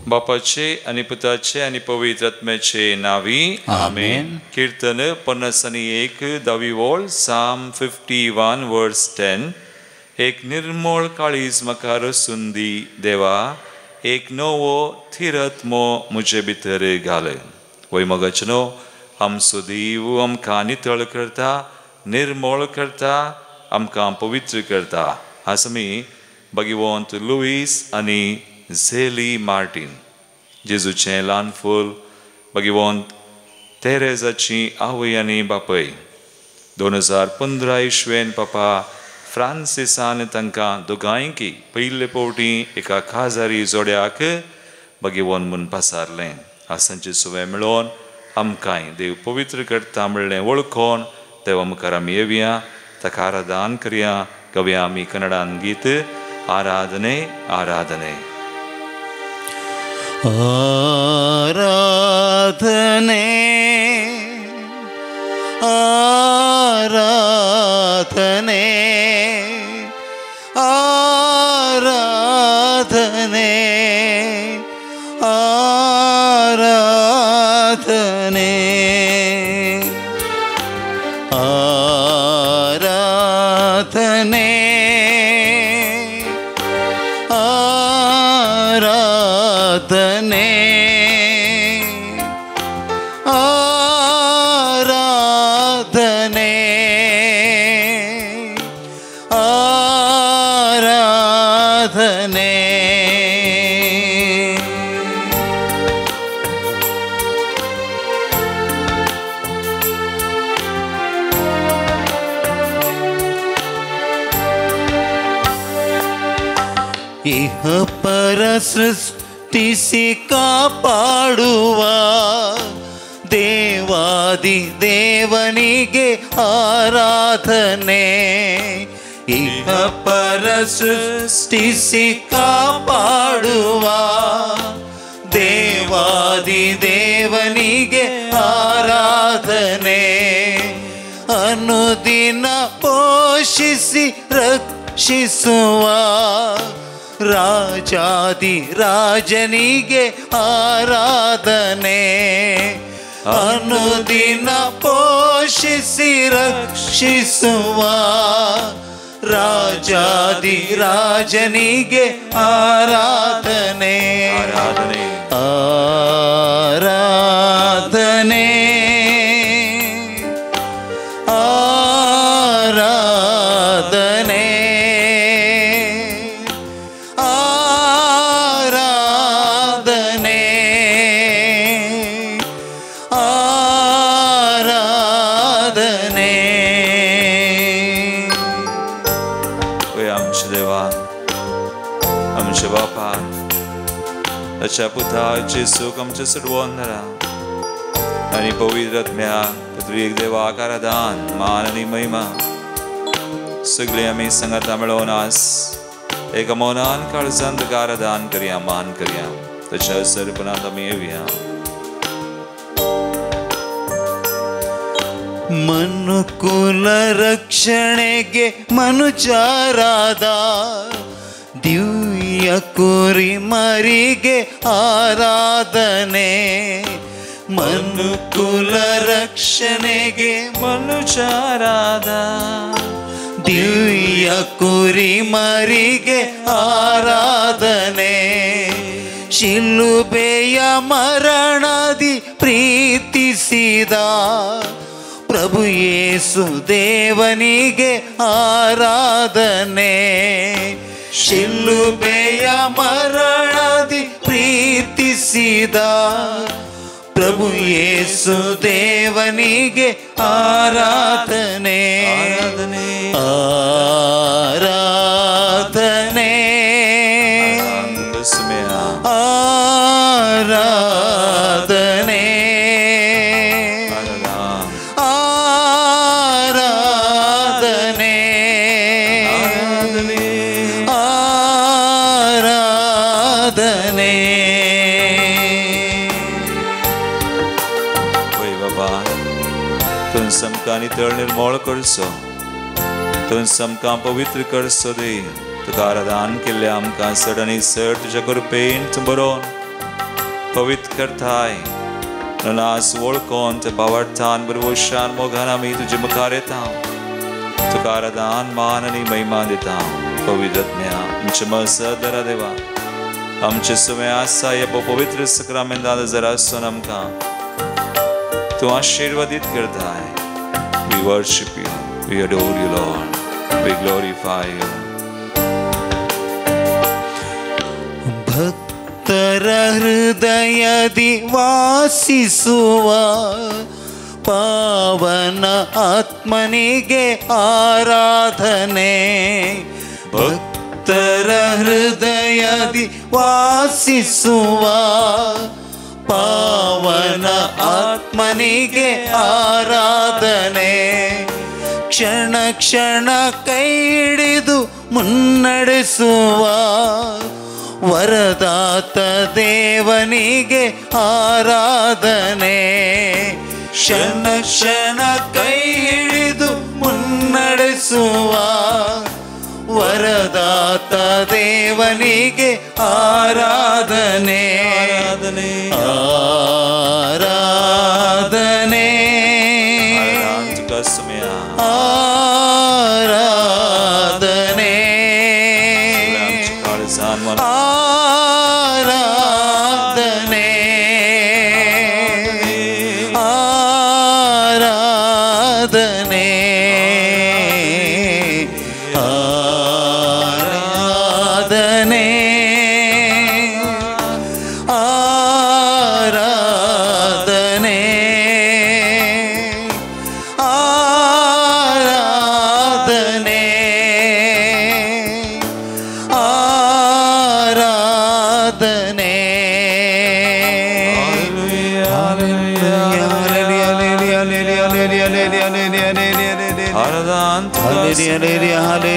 बापाचे आनी पुताचे आनी पवित्र आत्म्याचे नावी आमेन. कीर्तन 51 धावी वोळ, साम 51 वर्स 10. एक निर्मळ काळीज म्हाका रसून दी देवा, एक नवो थिरत्मो म्हजे भितर घाल. वय मोगाचे न्हू, आमचो देव आमकां नितळ करता, निर्मळ करता, आमकां पवित्र करता. आज आमी भगवंत लुईस आनी झेली मार्टीन, जेजूचें ल्हान फूल, भगवंत तेरेजाची आवय आनी बापय, 2015 इसवेन पापा फ्रांसिसान तांकां दोगांयकी पयले फावटी एका खाजारी जोड्याक भगवंत म्हूण पासारलें. आज तांचे सुवे मेळोवन आमकांय देव पवित्र करता म्हणलें वळखोन देवा मुखार आमी येवया, ताका आराधन करया. गवया आमी कन्नडान गीत आराधने आराधने. आराधने आराधने आराधने आराधने आराधने आराधने आराधने आराधने. इह पर सृष्टिಸಿ ಕಾಪಾಡುವ ದೇವಾದಿ ದೇವನಿಗೆ ಆರಾಧನೆ. ಇಹ ಪರ ಸೃಷ್ಟಿಸಿ ಕಾಪಾಡುವ ದೇವಾದಿ ದೇವನಿಗೆ ಆರಾಧನೆ. ಅನುದಿನ ಪೋಷಿಸಿ ರಕ್ಷಿಸುವ ರಾಜಾದಿ ರಾಜನಿಗೆ ಆರಾಧನೆ. ಅನುದಿನ ಪೋಷಿಸಿ ರಕ್ಷಿಸುವ ರಾಜಾದಿ ರಾಜನಿಗೆ ಆರಾಧನೆ. ಆರಾಧನೆ ಆರಾಧನೆ ಆರಾಧನೆ ಆರಾಧನೆ ಆರಾಧನೆ. आमच्या देवा, आमच्या बापा, ताच्या पुता जेसूक आमच्या सडवोन धरा आनी पवित्र आत्म्या पुत्री देवाक आराधन मान आनी महिमा. सगळे आमी सांगाता मेळोवन आज एका मौनान काळजान तुका आराधन करया, मान करया. ताच्या सरपणांत आमी येवया. ಮನುಕುಲ ರಕ್ಷಣೆಗೆ ಮನುಜರಾದ ದಿವ್ಯ ಕುರಿಮರಿಗೆ ಆರಾಧನೆ. ಮನುಕುಲ ರಕ್ಷಣೆಗೆ ಮನುಜರಾದ ದಿವ್ಯ ಕುರಿಮರಿಗೆ ಆರಾಧನೆ. ಶಿಲುಬೆಯ ಮರಣದಿ ಪ್ರೀತಿಸಿದ ಪ್ರಭು ಯೇಸು ದೇವನಿಗೆ ಆರಾಧನೆ. ಶಿಲುಬೆಯ ಮರಣದಿ ಪ್ರೀತಿಸಿದ ಪ್ರಭು ಯೇಸು ದೇವನಿಗೆ ಆರಾಧನೆ. ಆರಾಧನೆ ಆರಾಧನೆ ಆರಾಧನೆ ಆರಾಧನೆ. वय बाबा, तूं आमकां नितळ निर्मळ करचो, तूं आमकां पवित्र करचो दे. तुका आराधन केल्लें आमकां चड आनी चड तुज्या कृपेन तूं बरोवन पवित्र करताय. म्हणून आज वळखून ते भावार्थान बरवशान मोगान आमी तुजे मुखार येता, तुका आराधन मान आनी महिमा दिता. पवित्र आत्म्या आमचे मसद दरा देवा, आमचे सुवे आसा ह्या पवित्र सक्रामेंतांत जरा आसून आमकां तूं आशिर्वादीत करताय. We worship you, we adore you Lord, we glorify you. ಭಕ್ತರ ಹೃದಯದಿ ವಾಸಿಸುವ ಪಾವನ ಆತ್ಮನಿಗೆ ಆರಾಧನೆ. ಭಕ್ತರ ಹೃದಯದಿ ವಾಸಿಸುವ ಪಾವನ ಆತ್ಮನಿಗೆ ಆರಾಧನೆ. ಕ್ಷಣ ಕ್ಷಣ ಕೈ ಹಿಡಿದು ಮುನ್ನಡೆಸುವ ವರದಾತ ದೇವನಿಗೆ ಆರಾಧನೆ. ಕ್ಷಣ ಕ್ಷಣ ಕೈ ಹಿಡಿದು ಮುನ್ನಡೆಸುವ ವರದಾತ ದೇವನಿಗೆ ಆರಾಧನೆ. ಆರಾಧನೆ ಆರಾಧನೆ ಆರಾಧನೆ ಆರಾಧನೆ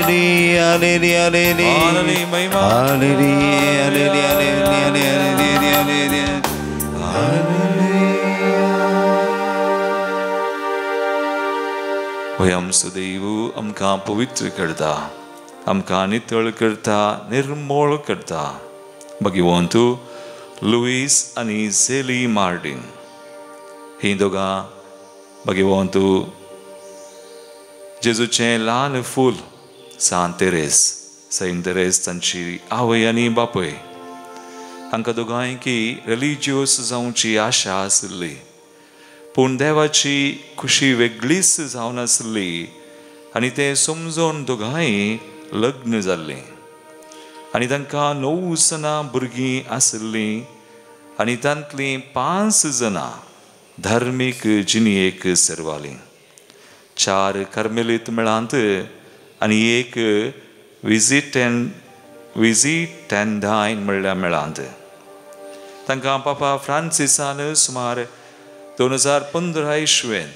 ಆರಾಧನೆ ಆರಾಧನೆ ಆರಾಧನೆ ಆರಾಧನೆ. वयं सदैव आमकां पवित्र करता, आमकां नितळ करता, निर्मोळ करता. भगवंत लुईस आनी झेली मार्टीन हीं दोगां भगवंत जेजूचें ल्हान फूल सांत तेरेस, सेंट तेरेस तांची आवय आनी बापूय हांकां दोगांयकी रिलिजियस जावची आशा आशिल्ली, पूण देवाची खुशी वेगळीच जावन आसली आनी तें समजून दोगांय लग्न जाल्लीं आनी तांकां 9 जाणां भुरगीं आशिल्लीं आनी तांतलीं 5 जाणां धार्मीक जिणेक सरवालीं. 4 कार्मेलीत मेळांत आनी 1 विजिटेंडायन म्हणल्यार मेळांत. तांकां पापा फ्रांसिसान सुमार 2015 इस्वेंत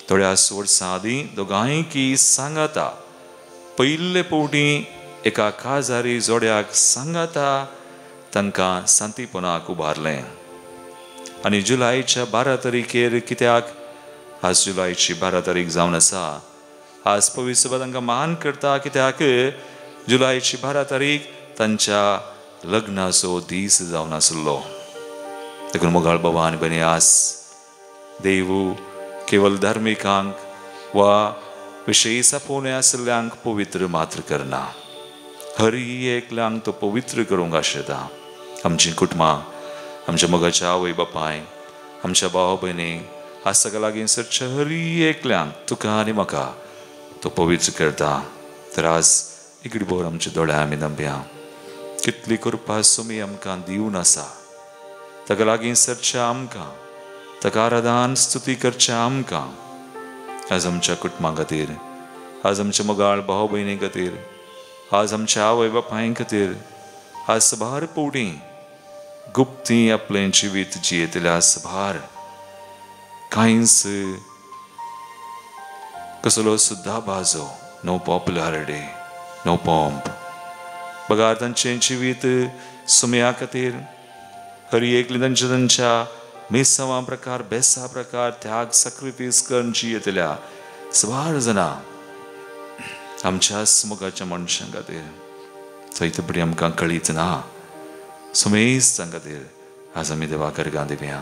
थोड्या वर्सां आदीं दोगांयकी सांगाता पयले फावटी एका काजारी जोड्याक सांगाता तांकां सांतीपणाक उबारलें. आनी जुलायच्या 12 तारखेर, कित्याक आज जुलायची 12 तारीख जावन आसा, आज पवित्र सभा तांकां मान करता कित्याक जुलायची 12 तारीख तांच्या लग्नाचो दीस जावन आसलो. देखून मोगाळ बाबा आनी भयणी, आज देवू केवल धार्मिकांक वा विशेष आपोवणे आशिल्ल्यांक पवित्र मात्र करना, हरी एकल्यांक तो पवित्र करूंक आशेता. आमचीं कुटुंबां, आमच्या मोगाच्या आवय बापाय, आमच्या भाव भयणींक, आज सगळ्या लागीं सरच्या हरी एकल्यांक तुका आनी म्हाका तो पवित्र करता. तर आज इकडे भोर आमच्या दोळ्या आमी नंब्या कितली कृपा सुमी आमकां दिवन आसा. ताका लागीं सरच्या आमकां, ताका आराधन स्तुती करच्या आमकां आज आमच्या कुटुंबा खातीर, आज आमच्या मोगाळ भाव भयणी खातीर, आज आमच्या आवय बापाय खातीर, आज सभार पवटी गुप्ती आपलें जिवीत जियेतल्या सभार कांयच कसलो सुद्दां बाजो, नो पॉपुलरिटी, नो पंप, बगार तांचें जिवीत सुमया खातीर हरी एकली तांच्या तांच्या मिसांवा प्रकार, बेसा प्रकार त्याग सॅक्रिफायस करून जियेतल्या सभार जाणां आमच्या मोगाच्या मनशां खातीर थंय बरी आमकां कळीच ना. सुमेस्तां खातीर आज आमी देवा गर्गां दिवया.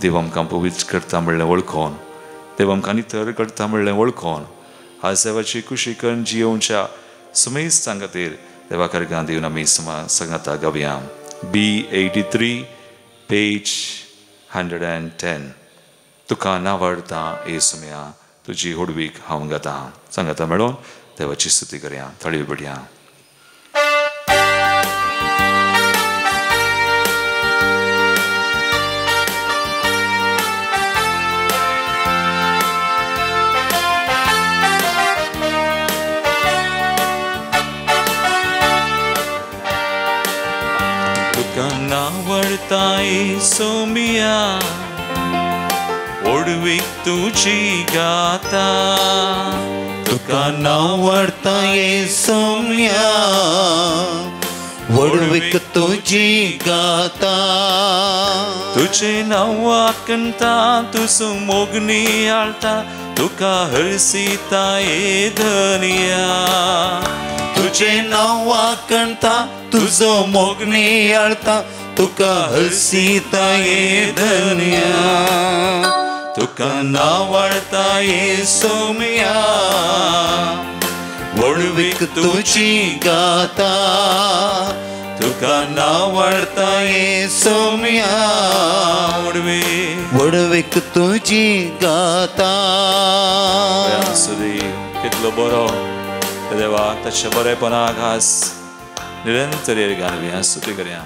देव आमकां पवित्र करता म्हणलें वळखोन, देव आमकां नितळ करता म्हणलें वळखोन आज देवाची खुशी करून जियोवच्या सुमेस्तां खातीर देवा गर्गां दिवन आमी सांगाता गावया. B83 page 110. तुका नावडता ए सुमया तुजी होडवीक हांव गाता. सांगाता मेळोन देवाची स्तुती करया. थाळी पडया. तुका नावडता ए सोमिया ओडवीक तुजी गाता. तुका नावडता ए सोम्या वडवीक तुजी गाता. तुझे नांव आकणता तुजो मोगनी आळता तुका हरसिता ए धनिया. तुझे नांव आकणता तुजो मोगनी आळता तुका हरसिता ए धनिया. तुका नावडता ए सोम्या वडवीक तुजी गाता. तुका नावडता ए सोम्या वडवीक तुजी गाता. कितलो बरो देवा ताच्या बरेपणाक आज निरंतर गानवी स्तुती करया.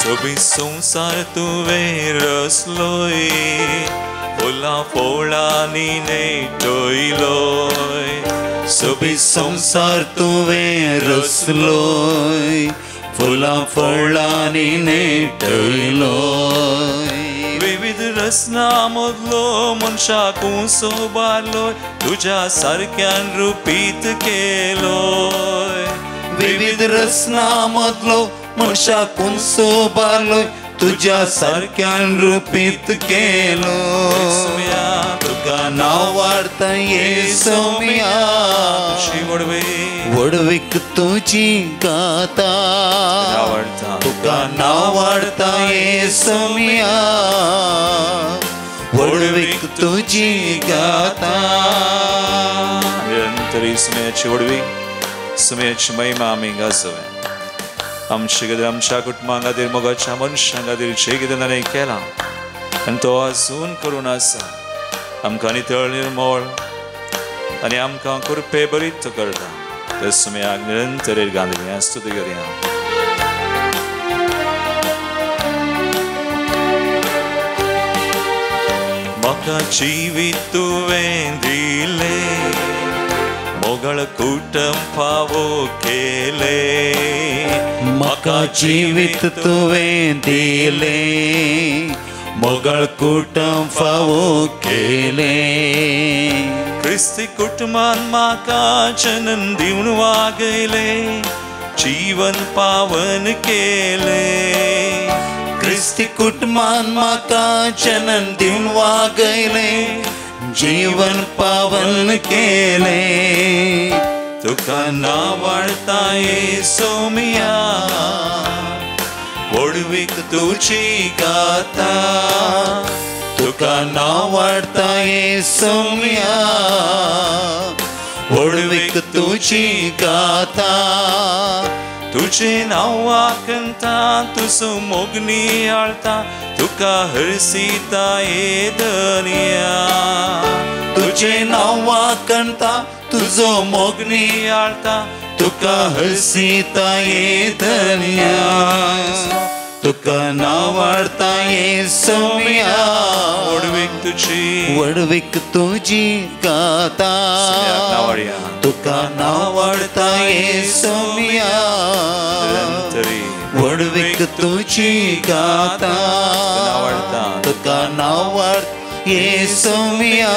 सोबीत संवसार तुवें रचलोय फुलां फळांनी नेटयलोय. सोबीत संवसार तुवें रचलोय फुलां फळांनी नेटयलोय. विविध रचना मदलो मनशाक उंचो तुज्या सारक्यान रुपीत केलोय. विविध रचना मदलो मनशाक उंचो बारलोय तुज्या सारक्यान रुपीत केलो. तुका नावडता ए सोम्या वडवीक तुजी गाता. तुका नावडता ए सोम्या वडवीक तुजी गाता. निरंतरी सुम्याची वडवीक सुम्याची महिमा आमी गाजोवया. आमचे खातीर आमच्या कुटुंबां खातीर मोगाच्या मनशां खातीर जे कितें ताणें केलां आनी तो आजून करून आसा आमकां नितळ निर्मळ आनी आमकां कृपे बरीत तो करता. ते सुम्याक निरंतर गांधी स्तुती करया. म्हाका जिवीत तुवें दिलें मोगळ कुटुंब फावो केलें. म्हाका जिवीत तुवें दिलें मोगळ कुटुंब फावो केलें. क्रिस्ती कुटुंबान म्हाका जनन दिवन वागयलें जीवन पावन केलें. क्रिस्ती कुटुंबान म्हाका जनन दिवन वागयलें जीवन पावन केलें. तुका नावडता ए सोम्या वडवीक तुजी गाता. तुका नावडता ए सोम्या वडवीक तुजी गाता. तुझे नांव आकणता तुजो मोगनी आळता तुका हरसिता ए धनिया. तुझे नांव आकणता तुजो मोगनी आळता तुका हरसिता ए धनिया. तुका नावडता ए सोम्या वडवीक तुजी वडवीक तुजी गाता. तुका नावडता ए सोम्या वडवीक तुजी गाता. तुका नावडता ए सोम्या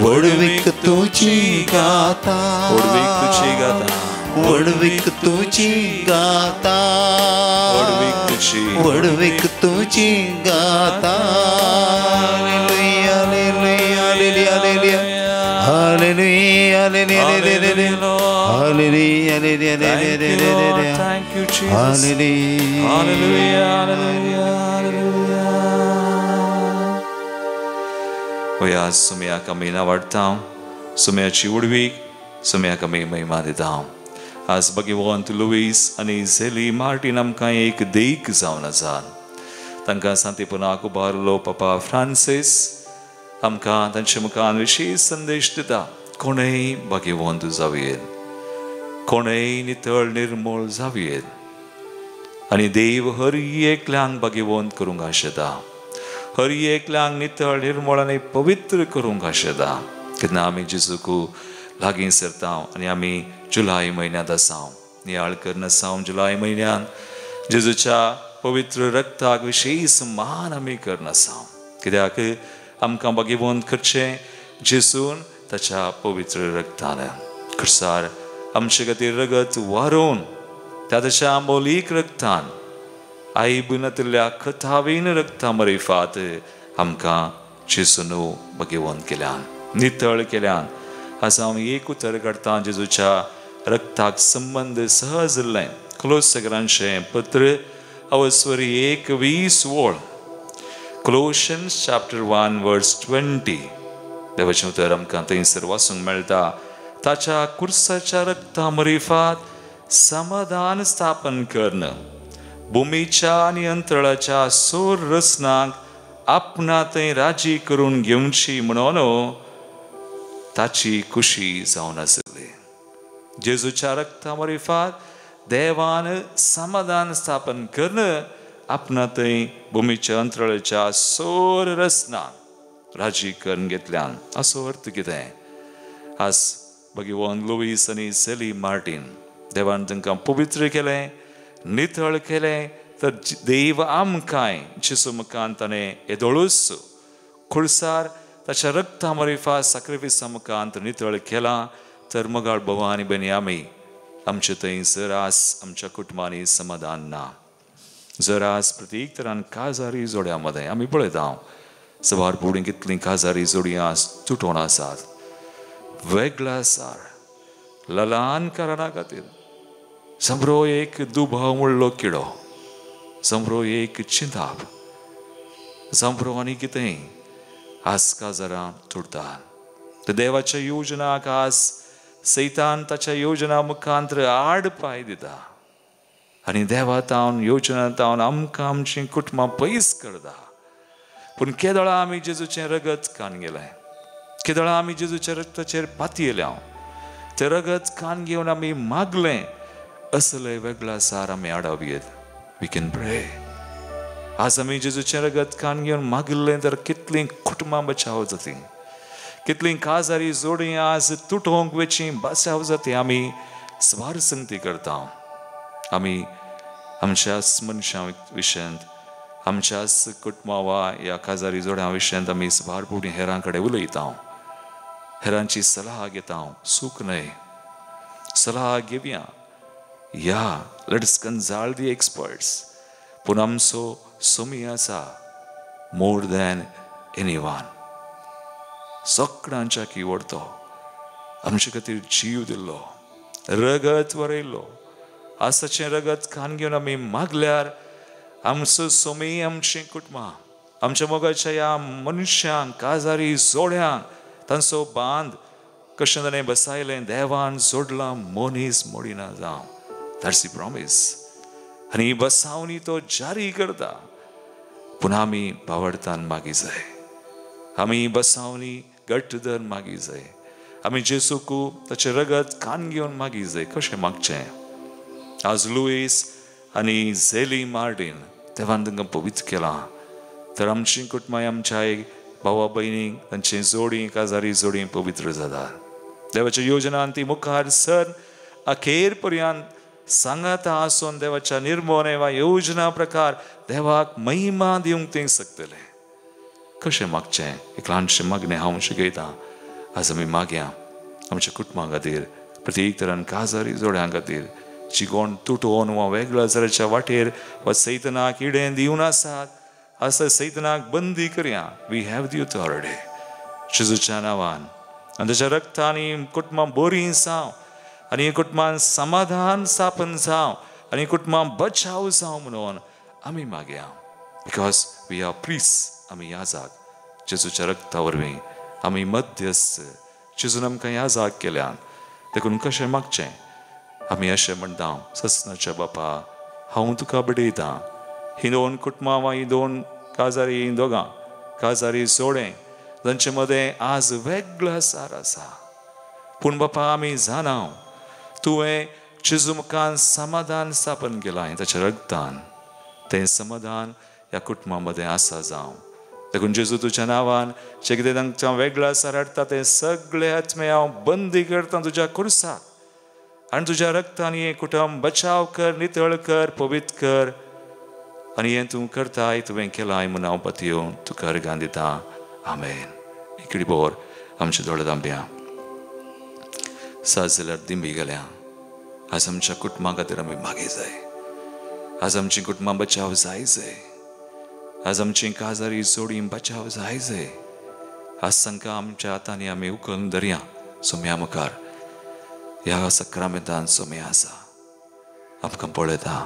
वडवीक तुजी गाता. वडवीक तुजी गाता. वडवीक तुजी गाता. वडवीक तुजी वडवीक तुजी गाता. hallelujah, Hallelujah, Lord. Hallelujah, hallelujah, Thank you, Lord. Thank you, Jesus. Hallelujah. Hallelujah, hallelujah, hallelujah. वया सुमयाक आमी नावाडता, सुमयाची उडवीक, सुमयाक आमी महिमा दिता. आज भगवंत लुईस आनी झेली मार्टीन आमकां एक देख जावन आसा. तांकां सांतेपणाक उबारलो पापा फ्रांसीस आमकां तांचे मुखार विशेश संदेश दिता. कोणूय भाग्यवंत जावयेत, कोणूय नितळ निर्मूळ जावयेत आनी देव हर एकल्यांक भाग्यवंत करूंक आशेता, हर एकल्यांक नितळ निर्मूळ आनी पवित्र करूंक आशेता. केन्ना आमी जेजूक लागीं सरता आनी आमी जुलय म्हयन्यांत आसा, नियाळ करनासा जुलय म्हयन्यांत जेजूच्या पवित्र रक्ताक विशेश मान आमी करनासा. कित्याक आमकां भाग्यवंत करचें जेजून ताच्या पवित्र रक्तान खुर्सार आमचे खातीर रगत वारोवन त्या ताच्या मोलीक रक्तान आईब नातिल्ल्या खतावीन रक्ता मरिफात आमकां जेजून भाग्यवंत केल्यान, नितळ केल्यान. आज हांव एक उतर काडटा जेजूच्या रक्ताक संबंद सहज इल्लें. कोलोसकरांचें पत्र अवस्वरी 1:20 ओळ, Colossians chapter 1 verse 20. देवाचें उतर आमकां थंयसर वाचूंक मेळटा. ताच्या कुर्साच्या रक्ता मरिफात समाधान स्थापन कर्ण भुमीच्या आनी अंतराळाच्या सोर रचनाक आपणा थंय राजी करून घेवची म्हणून ताची खुशी जावन आसली. जेजूच्या रक्ता मरिफात देवान समाधान स्थापन कर्ण आपणा थंय भुमीच्या अंतराळाच्या सोर रचनाक राजी करून घेतल्यान. असो अर्थ कितें? आज भगवान लुईस आनी सेली मार्टीन देवान तांकां पवित्र केलें, नितळ केलें. तर देव आमकांय जेजू मुखान ताणें येदोळूच खुर्सार ताच्या रक्ता मरिफा साक्रिफिसा मुखान नितळ केलां. तर मगाळ भावा आनी भयणी आमी आमचे थंय जर आज आमच्या कुटुंबांनी समाधान ना, जर आज प्रत्येक तरान काजारी जोड्या मदें आमी पळयता सवार फुडें कितलीं काजारी जोडयां आज तुटोन आसात, वेगळा सार ललान कारणा खातीर. समरो एक दुभाव म्हणलो किडो, समरो एक चिंताप, समरो आनी कितें आज काजारां तुटतात. तर देवाच्या योजनाक आज सैतान ताच्या योजना मुखांतर आड पांय दिता आनी देवा तावन योजना तावन आमकां आमचीं कुटुंबां पयस करता. पूण केदळा आमी जेजूचें रगत कान गेलें, केदळा आमी जेजूच्या रक्ताचेर पातयेल्या, तें रगत कान घेवन आमी मागलें, असले वेगळा सार आमी आडावयेत. We can pray. आज आमी जेजूचें रगत कान घेवन मागिल्लें तर कितलीं कुटुंबां बचाव जाती, कितलीं काजारी जोडी आज तुटोवंक वेची बचाव जाती. आमी स्वार संगती करता, आमी आमच्याच मनशां विशयांत, आमच्याच कुटुंबा वा ह्या काजारी जोड्यां विशयांत आमी स्वार फुडें हेरां कडेन उलयता, हेरांची सलाह घेता. चूक न्हय, सलाह घेवया, या let's consult the experts. पूण आमचो सोमी आसा मोर दॅन एनी वन, सगळ्यांच्या किवड तो आमचे खातीर जीव दिल्लो, रगत वरयल्लो. आज ताचें रगत कान घेवन आमी मागल्यार आमचो सोमी आमचीं कुटुंबां, आमच्या मोगाच्या ह्या मनशांक, काजारी जोड्यांक तांचो बांद कशें ताणें बसायलें, देवान जोडलां मनीस मोडिना जावं. That's the promise. आनी बसावणी तो जारी करता. पूण आमी बावडतान मागी जाय, आमी बसावणी घट्ट धर मागी जाय, आमी जेजूक ताचें रगत कान घेवन मागी जाय. कशें मागचें? आज लुईस आनी झेली मार्टीन देवान तांकां पवित्र केलां. तर आमचीं कुटुंबां आमच्या भावा भयणींक तांची जोडी काजारी जोडी पवित्र जातात. देवाच्या योजनान ती मुखार सर अखेर पर्यंत सांगाता आसून देवाच्या निर्मोणे वा योजना प्रकार देवाक महिमा दिवंक ते शकतले. कशें मागचें? एक ल्हानशें मागणें हांव शिकयतां. आज आमी मागया आमच्या कुटुंबा खातीर, प्रत्येक तरान काजारी जोड्यां खातीर, जी कोण तुटोवन वा वेगळ्या जराच्या वाटेर वा सैतनाक इडें दिवन आसात, आसा सैतनाक बंदी करया. We have the authority. जेजूच्या नांवान आनी ताच्या रक्तान ही कुटुंबां बरीं जावं आनी कुटुंबान समाधान स्थापन जावं आनी कुटुंबां बचाव जावं म्हणून आमी मागया. Because we are प्रीस, आमी याजाक जेजूच्या रक्ता वरवीं आमी मध्यस्थ, जेजून आमकां याजाक केल्यान. देखून कशें मागचें आमी अशें म्हणटा, ससनाच्या बापा हांव तुका बडयतां, ही दोन कुटुंबां वा ही दोन काजारी, ही दोगां काजारी जोडें जांचे मदें आज वेगळो सार आसा, पूण बापा आमी जाणा तुवें जेजू मुखान समाधान स्थापन केलां ताच्या रक्तान, तें समाधान ह्या कुटुंबा मदें आसा जावं. देखून जेजू तुज्या नांवान जे कितें तांकां वेगळो सार हाडटा तें सगळें आत्मे हांव बंदी करता तुज्या कुर्साक, आनी तुज्या रक्तान हें कुटुंब बचाव कर, नितळ कर, पवित्र कर. आनी हें तूं करताय, तुवें केलां म्हूण हांव पतयेवन तुका अर्गां दिता. आमेन. इकडे बोर आमच्या दोळे दांब्या सात जाल्यार दिंबी गेल्या. आज आमच्या कुटुंबा खातीर आमी मागे जाय, आज आमची कुटुंबां बचाव जाय जाय, आज आमची काजारी जोडी बचाव जाय जाय. आज तांकां आमच्या हातांनी आमी उखलून धरया सोम्या मुखार. ह्या सक्रामेंतान सोम्या आसा, आमकां पळयता.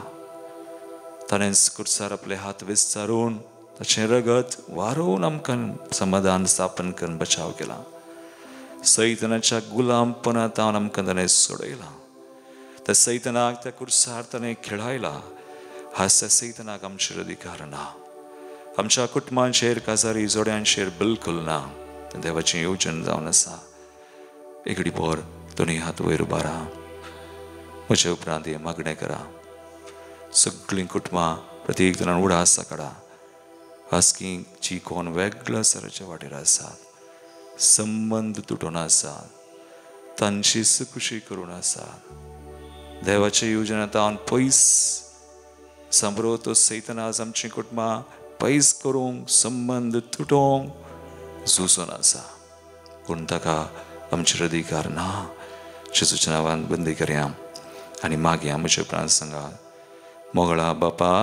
ताणें कुर्सार आपले हात विस्तारून ताचें रगत वारोवन आमकां समाधान स्थापन करून बचाव केला. सैतनाच्या गुलामपणांत आमकां ताणें सोडयला. त्या सैतनाक त्या कुर्सार ताणें खेळायला. आज त्या सैतनाक आमचेर अधिकार ना, आमच्या कुटुंबांचेर काजारी जोड्यांचेर बिलकुल ना. देवाचें येवजण जावन आसा. एगडी पोर दोनूय हात वयर उबारा, म्हज्या उपरांत हें मागणें करा. सगळीं कुटुंबां प्रत्येक जाणान उडास काडा. आजकी जी कोण वेगळ्या सराच्या वाटेर आसात, संबंद तुटून आसात, तांची सुखशी करून आसात, देवाच्या येवजणांत पयस सांबरो तो सैतान आज आमची कुटुंबां पयस करूंक, संबंद तुटोवंक झुजून आसा. पूण ताका आमचेर अधिकार ना. जेजूच्या नांवान बंदी करया आनी मागया. म्हज्या उपरांत सांगा, मोगळा बापा,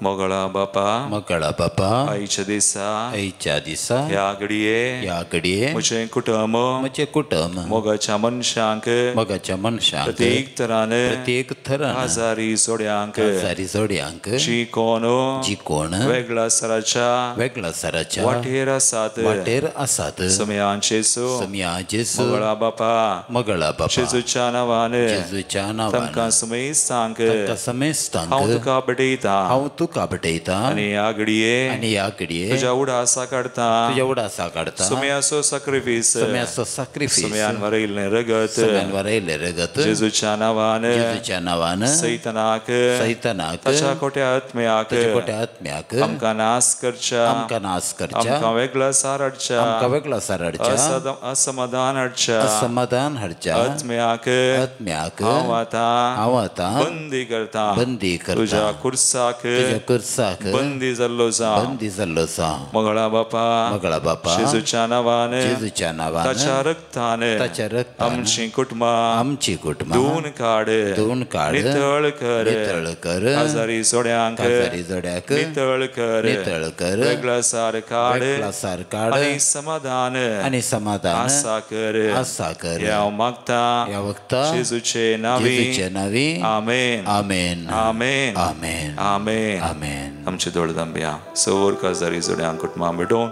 मोगळा बापा, मोगळा बापा, आयच्या दिसा, आयच्या दिसा, ह्या घडये, ह्या घडये म्हजें कुटुंब, म्हजें कुटुंब मोगाच्या मनशांक, मोगाच्या मनशांक प्रत्येक तरान, प्रत्येक तरान काजारी जोड्यांक, काजारी जोड्यांक जी कोण, जी कोण वेगळ्या सराच्या, वेगळ्या सराच्या वाटेर आसात, वाटेर आसात, सोम्यान जेजू, सोम्या जेजू, मोगळा बापा, मोगळा बापा, जेजूच्या नांवान, जेजूच्या नांवान तांकां समेस्तांक, तांकां समेस्तांक हांव तुका बडयता, हांव तुका बडयता. आनी ह्या घडये, आनी ह्या घडये तुज्या उडासा काडता, तुज्या उडासा काडता, सोम्याचो साक्रिफीस, सोम्याचो साक्रिफीस, सोम्यान वरयल्लें रगत, सोम्यान वरयल्लें रगत, जेजूच्या नांवान, जेजूच्या नांवान सैतानाक, सैतानाक ताच्या खोट्या आत्म्याक, ताच्या खोट्या आत्म्याक आमकां नाश करच्या, आमकां नाश करच्या, आमकां वेगळो सार हाडच्या, आमकां वेगळो सार हाडच्या, असमाधान हाडच्या, असमाधान हाडच्या आत्म्याक, आत्म्याक हांव आतां, हांव आतां बंदी करता, बंदी करता, तुज्या कुर्साक, तुज्या कुर्साक बंदी जाल्लो जावं, बंदी जाल्लो जावं. मोगळा बापा, मोगळा बापा, जेजूच्या नांवान, जेजूच्या नांवान, ताच्या रक्तान, ताच्या रक्तान आमची कुटुंबां, आमची कुटुंबां धुवन काड, धुवन काड, नितळ कर, नितळ कर, काजारी जोड्यांक, काजारी जोड्याक नितळ कर, नितळ कर, वेगळो सार काड, वेगळो सार काड, आनी समाधान, आनी समाधान आसा कर, आसा कर. हें हांव मागता, ह्या वखता जेजूचे नांवी, जेजूचे नांवी. आमेन, आमेन, आमेन, आमेन, आमेन, आमेन. आमचे दोळे दांबया सवर काजारी जोड्यांक कुटुंबां भेटोवन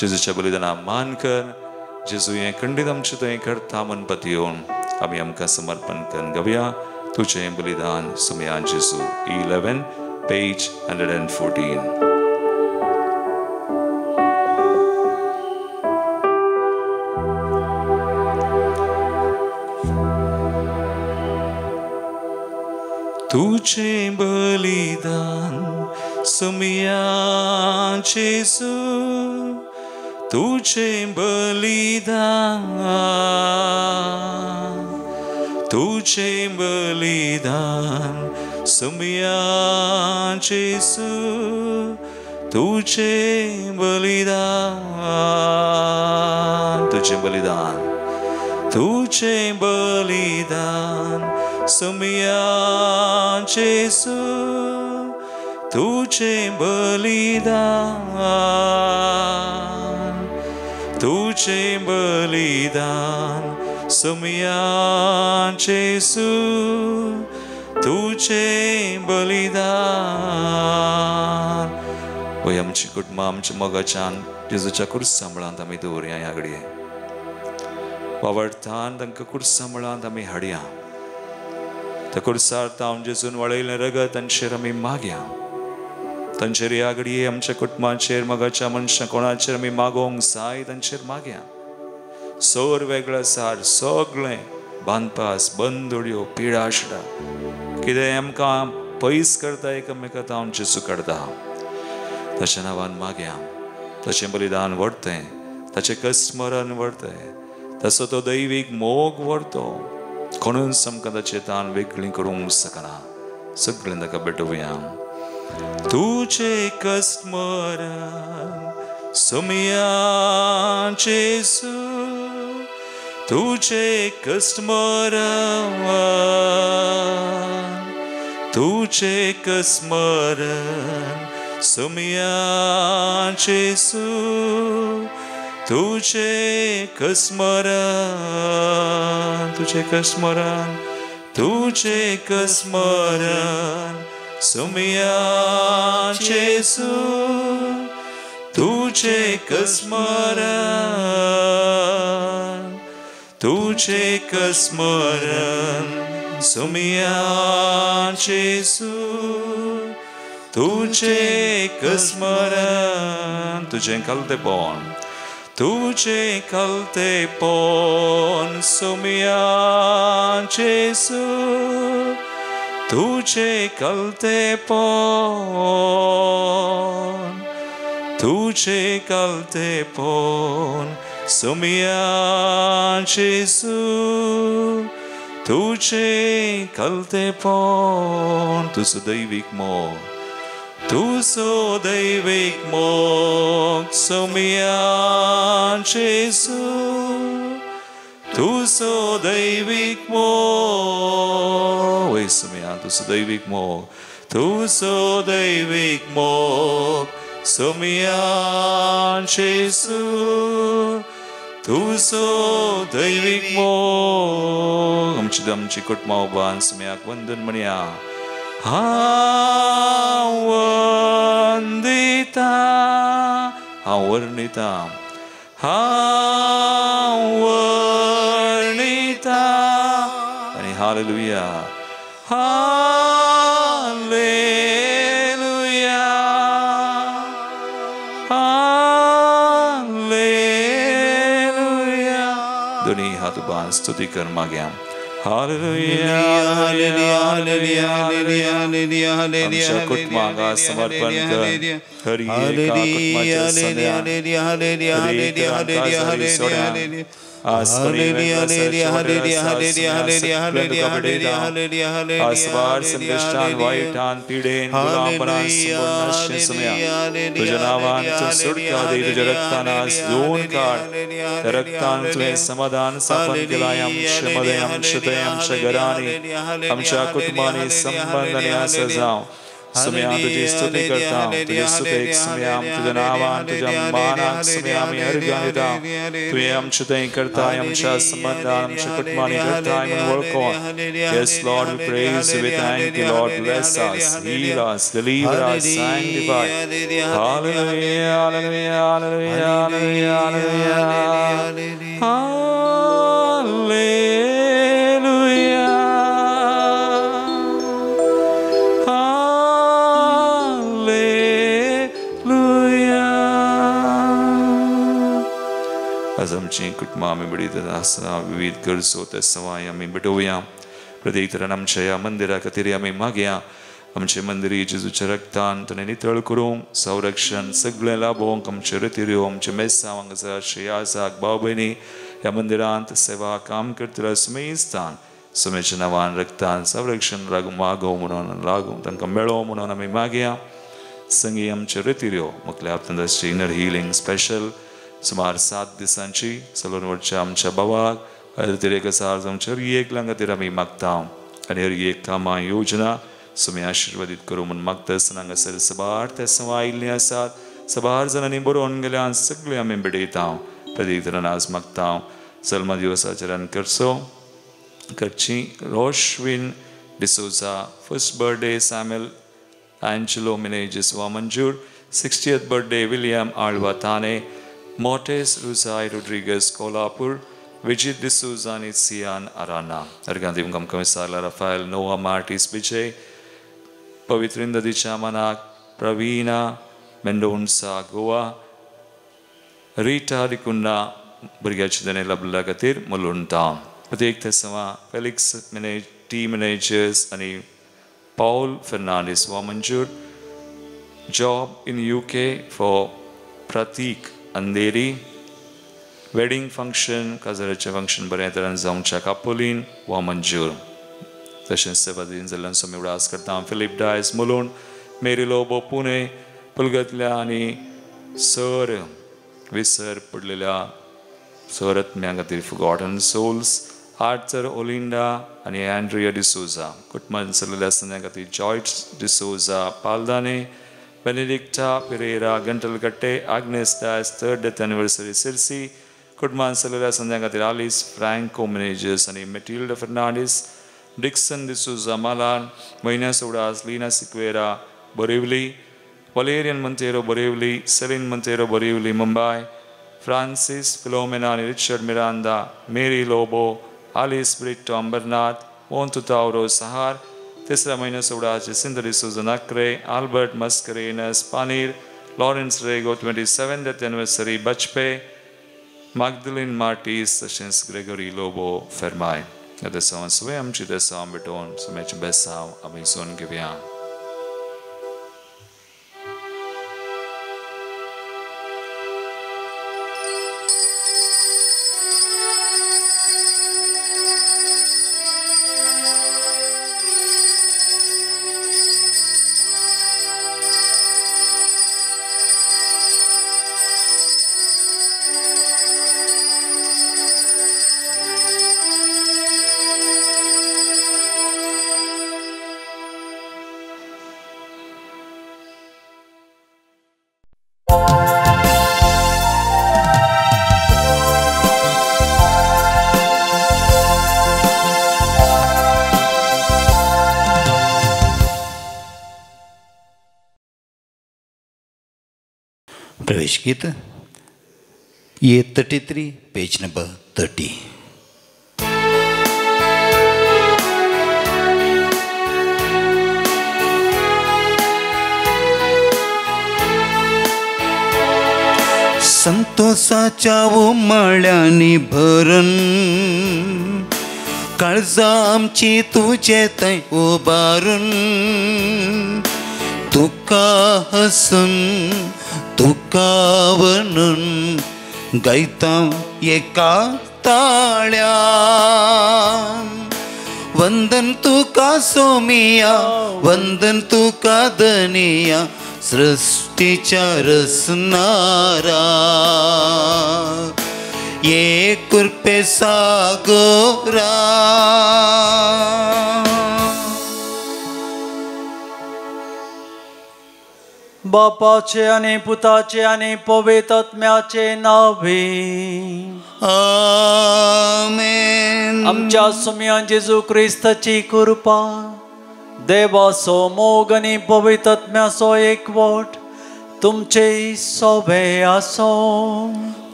जेजूच्या बलिदाना मान कर. जेजू हें खंडीत आमचें थंय करता म्हण पतयेवन आमी आमकां समर्पण करून घेवया. तुजें बलिदान सुमया जेजू. 11 पेज 114. तुझे बलिदान सुमिया जेजू, तुझे बलिदान, तुझे बलिदान सुमिया जेजू, तुझे बलिदान, तुझे बलिदान, तुझे बलिदान सुमिया जेजू, तुझे बलिदान, तुझे तुझें बलिदान सुमया जेसू तुझें बलिदान. वय आमची कुटुंबां आमच्या मोगाच्यान जेजूच्या कुर्सा मुळांत आमी दवरया. ह्या घडये वावडतान तांकां कुर्सा मुळांत आमी हाडया. त्या कुर्सार तावन जेजून वळयलें रगत तांचेर आमी मागया. तांचेर ह्या घडये आमच्या कुटुंबाचेर मोगाच्या मनशां कोणाचेर आमी मागोवंक जाय तांचेर मागया. सोर वेगळो सार सगळें बांदपास बंदोड्यो पिडाशडा कितें आमकां पयस करता एकामेका तावन जेजू काडता. ताच्या नांवान मागया. ताचें बलिदान व्हरतें, ताचें कस्मरण व्हरतें, ताचो तो दैवीक मोग व्हरतो. कोणूच आमकां ताचें तान वेगळी करूंक शकना. सगळें ताका भेटोवया. तुझें कस्मरण सुमया जेसू तुझें कस्मरण तुझें कस्मरण सुमया जेसू तुझें कस्मरण तुझें कस्मरण तुझें कस्मरण सुमया जेसू तुझें कस्मरण तुझें कस्मरण सुमया जेसू तुझें कस्मरण. तुझें कलतेपण तुझें कलतेपण सुमया जेसू तुझें कलतेपण तुझें कलतेपण सुमया जेसू तुझें कलतेपण. तुजो दैवीक मोग तुजो दैवीक मोग सुमया जेसू तुजो दैवीक मोग. वय सुमया तुजो दैवीक मोग तुजो दैवीक मोग सुमया जेसू तुजो दैवीक मोग. आमची आमची कुटुंबां उबान सुमयाक वंदन म्हणया. हांव वंदिता हांव वर्णिता हांव वर्णिता आनी हालेलुया हालेलुया हालेलुया. दोनी हात उबान स्तुती कर मागया. Hallelujah hallelujah hallelujah hallelujah. आमच्या कुटुंबाक समर्पण कर. हरी एका कुटुंबाच्या सन्या आसवार संकश्टान वायटान पिडेन गुलामपणान संपूर्ण सुमया तुझ्या नांवान सुटका दी. तुझ्या रक्तान आज धुवून काड. त्या रक्तान तुवें समाधान स्थापन केलां आमच्या मदें आमच्या थंय आमच्या घरांनी आमच्या कुटुंबांनी संबंद आनी आसा जावं. सुमया तुजी स्तुती करता. तुजे स्तुतेक सुमया तुज्या नांवान तुज्या मानाक सुमया आमी अर्घां दिता. तुवें आमचे थंय करताय आमच्या संबंदान आमच्या कुटुंबांनी करताय म्हणून वळखोन. Yes, Lord, we praise you, we thank you, Lord. Bless us, heal us, deliver us, sanctify. Hallelujah, hallelujah, hallelujah, hallelujah, hallelujah. Hallelujah. आज आमची कुटुंबां आमी बडीत आसा विविध गरजो त्या सवाय आमी भेटोवया. प्रत्येक तरान आमच्या ह्या मंदिरा खातीर आमी मागया. आमचें मंदिर जेजूच्या रक्तान तुवें नितळ करूंक संरक्षण सगळें लाभोवंक आमच्यो रितिऱ्यो आमचें मेसांव हांगासर श्रेयासाक भाव भयणी ह्या मंदिरांत सेवा काम करतल्या सुमेस्तान सुमेच्या नांवान रक्तान संरक्षण मागोवं म्हणून लागूं तांकां मेळोवं म्हणून आमी मागया. संगी आमच्यो रितिऱ्यो मुखल्या आपतंदाची इनर हिलींग स्पेशल सुमार 7 दिसांची सलोन वटच्या आमच्या बाबाक रितिरेक आसा आमच्या हर एकल्या खातीर आमी मागता आनी हर एक कामां योजना सुमी आशिर्वादीत करूं म्हूण मागता आसतना हांगासर सबार ते सवा आयिल्लीं आसात. सबार जाणांनी बरोवन गेल्या सगळीं आमी भेटयता. प्रतीक तरान आज मागता हांव जल्म दिवस आचरण करचो करची Roshwin D'Souza first birthday Samuel Angelo Menezes Vamanjoor 60th birthday William Alva Thane Motes Ruzai Rodriguez Kolhapur Vijit D'Souza आनी सियान अराना अर्गां दिवंक आमकां विचारला राफायल नोवा मार्टीस विजय पवित्रिंद दिशा मनाक प्रवीणा मेंडोन्सा गोवा रिटा डिकुन्ना भुरग्याची देणे लाभल्या खातीर मुलुंटा प्रत्येक थेसवा फेलिक्स मेनेज टी मॅनेजर्स आनी Paul Fernandes Vamanjoor job in UK for Prateek Andheri wedding function काजाराचें function बऱ्या तरान जावच्या कापोलीन वामंजूर तशेंच सेवादीन जाल्ल्यान स्वामी उडास करता फिलीप डायस मुलूण मेरी लोबो पुणे पुलगतल्या आनी सर विसर पडलेल्या सरत्म्या खातीर फॉरगॉटन सोल्स आर्थर ओलिंडा आनी अँड्रिया डिसोजा कुटुंबान चललेल्या आसतना खातीर Joyce D'Souza Paldane Benedicta Pereira Gantalkatte Agnes Dias third death anniversary Sirsi कुटुंबान चललेल्या आसतना खातीर आलिस फ्रँको मॅनेजर्स आनी मेटिल्डा फर्नांडीस डिक्सन डिसोजा मालान म्हयन्या सोडास Lina Sequeira Borivali Valerian Monteiro Borivali Celine Monteiro Borivali Mumbai Francis Philomena आनी Richard Miranda Mary Lobo Alice Britto Ambernath Montu Tauro Sahar तिसऱ्या म्हयन्या सोडाचे Sindhu D'Souza Nakre Albert Mascarenhas Panir Lawrence Rego 27 death anniversary Bajpe Magdalene Martis तशेंच Gregory Lobo फेरमाय देसांव सगळें आमची देसांव भेटोवन सुम्याचें बेसांव आमी सोन घेवया. प्रवेश गीत ये 33 पेज नंबर 30. संतोषाच्या उमाळ्यांनी भरून काळजां आमची तुजे थंय उबारून तुका हसून तुका वनून गायता एका ताळ्यान वंदन तुका सोमिया वंदन तुका धनिया सृष्टीच्या रसनारा ये कृपे सागोरा. बापाचे आनी पुताचे आनी पवित्र आत्म्याचे नावे आमेन. आमच्या स्वाम्या जेजू क्रिस्ताची कृपा देवाचो मोग आनी पवित्र आत्म्याचो एकवट तुमचे सवे आसो.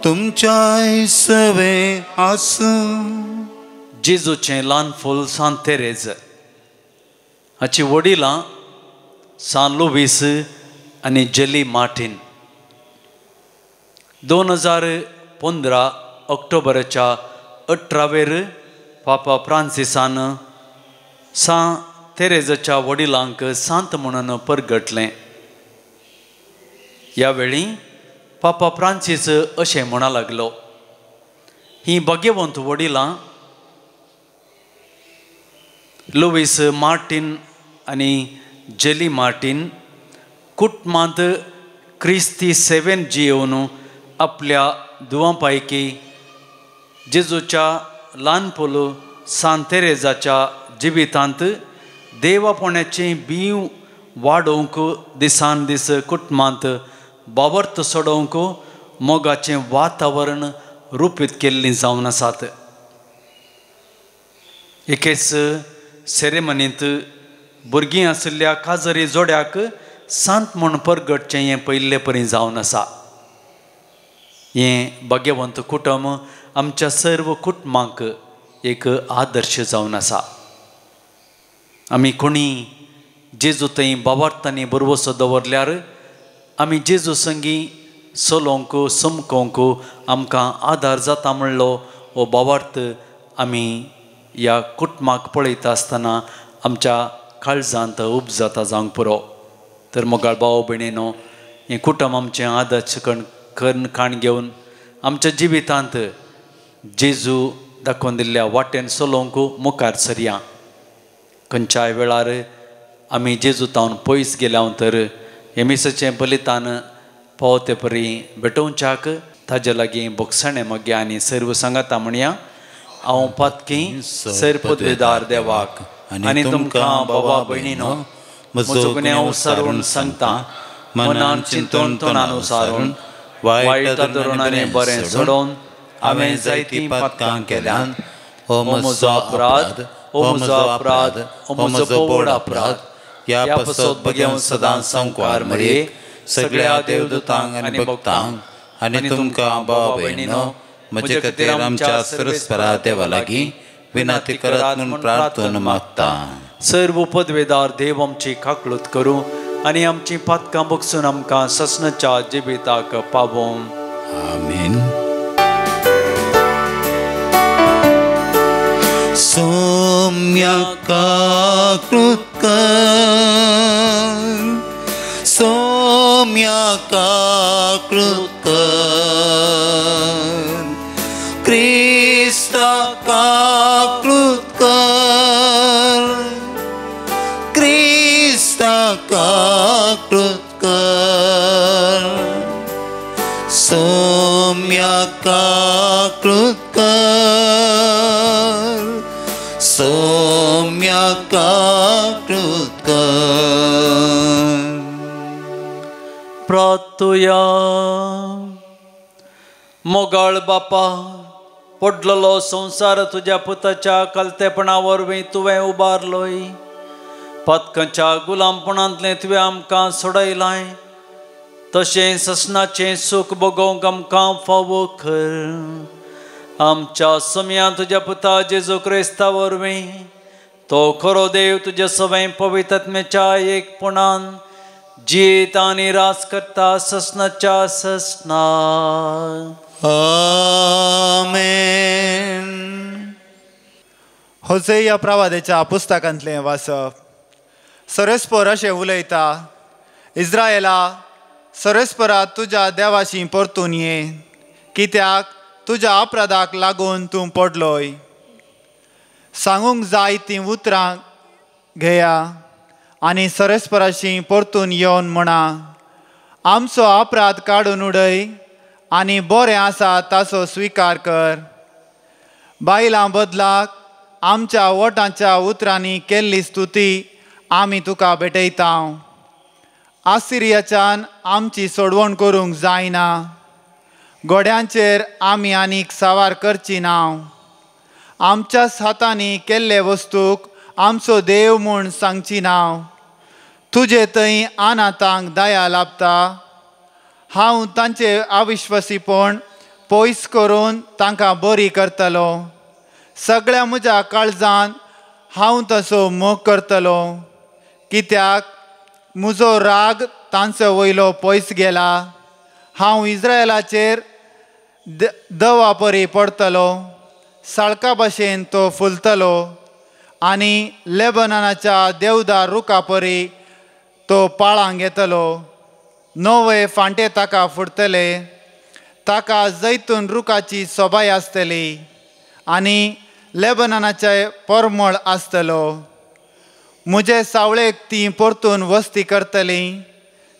तुमच्याय सवे आसूं. जेजूचें ल्हान फूल सांत तेरेज हाची वडिलां सांत लुवीस आनी जेली मार्टीन 2015 ऑक्टोबराच्या 18वेर पापा फ्रांसिसान सांत तेरेजाच्या वडिलांक सांत म्हणून परगटलें. ह्या वेळी पापा फ्रांसीस अशें म्हणा लागलो, ही भाग्यवंत वडिलां लुवीस मार्टीन आनी जेली मार्टीन कुटुंबांत क्रिस्ती सेवेन जियेवन आपल्या दुवां पैकी जेजूच्या ल्हान पोलो सांत तेरेजाच्या जिवितांत देवापणाचें बीव वाडोवंक दिसान दीस कुटुंबांत बावर्त सोडोवंक मोगाचें वातावरण रुपीत केल्लीं जावन आसात. एकेच सेरेमनींत भुरगीं आशिल्ल्या काजरी जोड्याक सांत म्हूण परगटचें हें पयले परी जावन आसा. हें भाग्यवंत कुटुंब आमच्या सर्व कुटुंबांक एक आदर्श जावन आसा. आमी कोणी जेजू थंय बावार्थांनी बरवसो दवरल्यार आमी जेजू संगी चलोवंक चमकोवंक आमकां आदार जाता म्हणलो हो बावार्थ आमी ह्या कुटुंबाक पळयता आसतना आमच्या काळजांत उपजाता जावंक पुरो. तर मोगाळ भाव भयणीनो, हें कुटुंब आमचें आदर्श कर्ण काण घेवन आमच्या जिवितांत जेजू दाखोवन दिल्ल्या वाटेन चलोवंक मुखार सरया. खंयच्याय वेळार आमी जेजू तावन पयस गेल्या तर हे मिसाचें बलिदान पावो ते परी भेटोवच्याक ताजे लागीं भोगसणें मागया आनी सर्व सांगाता म्हणया, हांव पातकी सर पदवेदार देवाक आनी तुमकां बाबा भयणीनो म्हजो गुन्यांव सारून सांगता, मनान चिंतून तोंडान सारून वायट धरून आनी बरें सोडून हांवें जायतीं पातकां केल्यान. हो म्हजो अपराध, हो म्हजो अपराध, हो म्हजो व्हड अपराध. ह्या पासत भगेवन सदां संकवार मरयेक सगळ्या देवदूतांक आनी भक्तांक आनी तुमकां भावा भयणीनो म्हजे खातीर आमच्या सर्वेस्परा देवा लागीं विनंती करात म्हूण प्रार्थना मागता. सर्व पदवेदार देव आमची काकळूत करूं आनी आमची पातकां बगसून आमकां ससनाच्या जिविताक पावोवं. आमेन. सौम्या काकृत कर, सौम्या काकृत कर, क्रिस्ता काकृत कर, क्रिस्ता काकृत कर, सौम्या काकृत कर, सौम्या काकृत कर. प्रार्थुया. मोगाळ बापा, पडलेलो संवसार तुज्या पुताच्या कलतेपणा वरवीं तुवें उबारलोय. पातकांच्या गुलामपणांतलें तुवें आमकां सोडयलाय, तशें ससनाचें सूख भोगोवंक आमकां फावो कर. आमच्या समयान तुज्या पुता जेजू क्रिस्ता वरवीं तो खरो देव तुज्या सवय पवित्र एकपणान जियेत आनी राज करता ससनाच्या ससना. आमेन. होसेया प्रवादेच्या पुस्तकांतलें वाचप. सर्वेस्पर अशें उलयता, इस्रायला, सर्वेस्परा तुज्या देवाशी परतून ये, कित्याक तुज्या अपराधाक लागून तूं पडलोय. सांगूंक जाय तीं उतरां घेया आनी सर्वेस्पराशी परतून येवन म्हणा, आमचो अपराध काडून उडय आनी बरें आसा ताचो स्विकार कर. बायलां बदलाक आमच्या वोटांच्या उतरांनी केल्ली स्तुती आमी तुका भेटयता. आसिरियाच्यान आमची सोडवण करूंक जायना, घोड्यांचेर आमी आनीक सावार करची ना. आमच्याच हातांनी केल्ले वस्तूक आमचो देव म्हूण सांगची ना. तुजे थंय अनाथांक दया लाभता, हांव तांचे अविश्वासीपण पयस करून तांकां बरी करतलो. सगळ्या म्हज्या काळजान हांव तसो मोग करतलो, कित्याक म्हजो राग तांचो वयलो पयस गेला. हांव इस्रायलाचेर दवा परी पडतलो, साळका भशेन तो फुलतलो आनी लेबनानाच्या देवदार रुखा परी तो पाळांक येतलो. नवे फांटे ताका फुटतले, ताका जैतून रुखाची सोबाय आसतली आनी लेबनानाचे परमळ आसतलो. म्हजे सावळेक तीं परतून वस्ती करतलीं,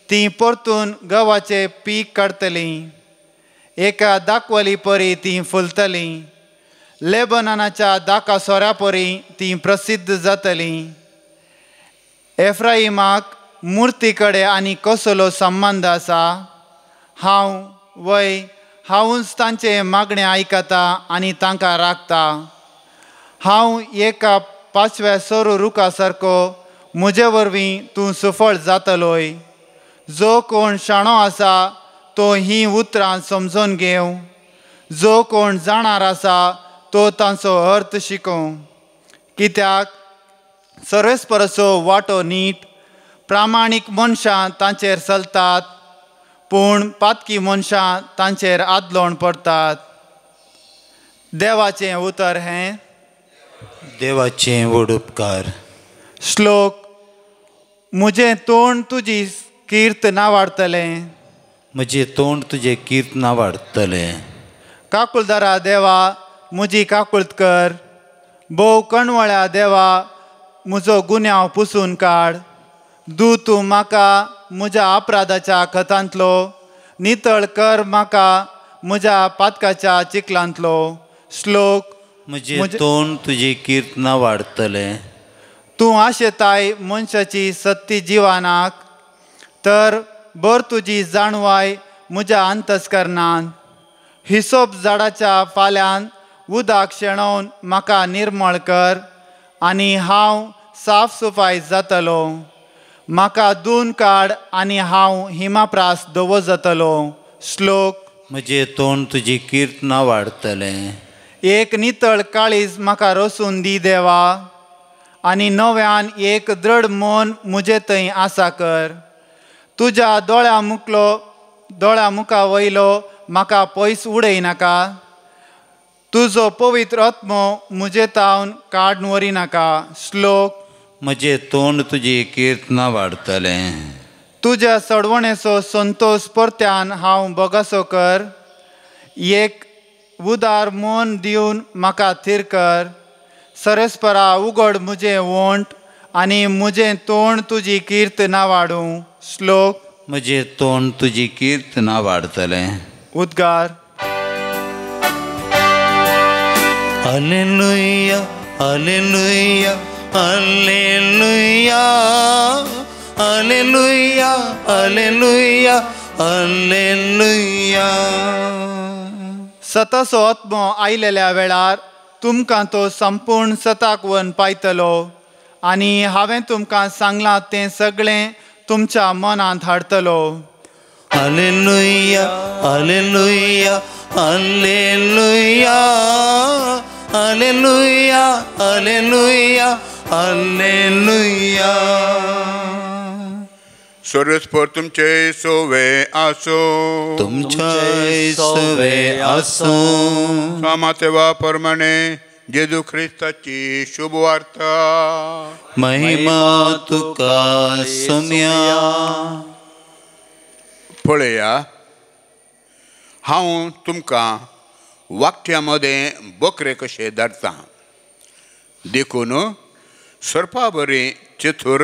तीं परतून गवाचें पीक काडटलीं. एका दाखवली परी तीं फुलतलीं, लेबनानाच्या दाका सोऱ्या परी तीं प्रसिद्ध जातलीं. एफ्राइमाक मुर्ती कडेन आनी कसलो संबंद आसा? हांव वय हांवूच तांचें मागणें आयकता आनी तांकां राखता. हांव एका पांचव्या सोरू रुखा सारको, म्हजे वरवीं तूं सफळ जातलोय. जो कोण शाणो आसा तो हीं उतरां समजून घेवं, जो कोण जाणार आसा तो तांचो अर्थ शिकोवं. कित्याक सर्वेस्पराचो वांटो नीट, प्रामाणीक मनशां तांचेर चलतात, पूण पातकी मनशां तांचेर आदलोण पडटात. देवाचें उतर हें. देवाचें व्हड उपकार. श्लोक. म्हजें तोंड तुजी कीर्त ना वाडतलें, म्हजें तोंड तुजें कीर्त ना वाडतलें. काकुळदारा देवा म्हजी काकुळत कर, भोव कणवळ्या देवा म्हजो गुन्यांव पुसून काड. दू तूं म्हाका म्हज्या अपराधाच्या खतांतलो, नितळ कर म्हाका म्हज्या पातकाच्या चिखलांतलो. श्लोक. म्हजें तोंड तुजी कीर्त ना वाडतलें. तूं आशेताय मनशाची सत्ती जिवानाक, तर बर तुजी जाणवाय म्हज्या अंतस्करणान. हिसोप झाडाच्या फाल्यान उदक शेणोवन म्हाका निर्मळ कर आनी हांव साफ सफाय जातलो. म्हाका धुवन काड आनी हांव हिमाप्रास धवो जातलो. श्लोक. म्हजें तोंड तुजी कीर्त ना वाडतलें. एक नितळ काळीज म्हाका रसून दी देवा, आनी नव्यान एक दृढ मन म्हजे थंय आसा कर. तुज्या दोळ्या मुखलो दोळ्या मुखा वयलो म्हाका पयस उडय नाका, तुजो पवित्र आत्मो म्हजे तावन काड व्हरी नाका. श्लोक. म्हजें तोंड तुजी कीर्त ना वाडतलें. तुज्या सडवणेचो संतोश परत्यान हांव बोगासो कर, एक उदार मन दिवन म्हाका थीर कर. सरस्परा उगड म्हजें वोंट आनी म्हजें तोंड तुजी कीर्त ना वाडूं. श्लोक. म्हजें तोंड तुजी कीर्त ना वाडतलें. उद्गार. Hallelujah, hallelujah, hallelujah, hallelujah, hallelujah, hallelujah. सताचो आत्मो आयलेल्या वेळार तुमकां तो संपूर्ण सताक वन पायतलो आनी हांवें तुमकां सांगलां तें सगळें तुमच्या मनांत हाडटलो. Hallelujah, hallelujah, hallelujah, hallelujah, hallelujah, hallelujah. सर्वेस्पर तुमचे सोवे आसो, तुमचे सोवे आसो. सामातेवा प्रमाणे जेजू ख्रिस्ताची शुभवार्ता. महिमा तुका सोम्या. पळया, हांव तुमकां वाकट्या मदें बकरे कशे धाडटा, देखून सर्पा बरी चतुर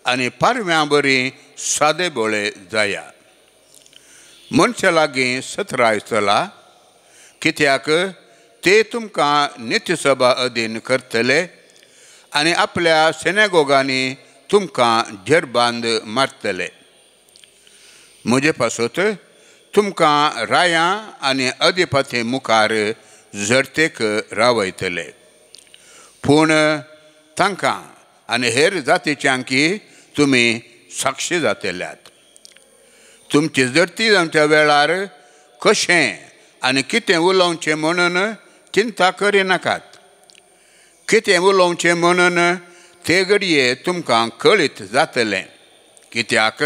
आनी पारव्यां बरी सादे बोळे जाया. मनशा लागीं सतराय चला, कित्याक ते तुमकां नित्यसभा अधीन करतले आनी आपल्या सेनेगोगांनी तुमकां झेरबांद मारतले. म्हजे पासत तुमकां रायां आनी अधिपती मुखार झडतेक रावयतले, पूण तांकां आनी हेर जातीच्यांकी तुमी साक्षी जातल्यात. तुमची झडती जावच्या वेळार कशें आनी कितें उलोवचें म्हणून चिंता करिनाकात. कितें उलोवचें म्हणून ते घडये तुमकां कळीत जातलें, कित्याक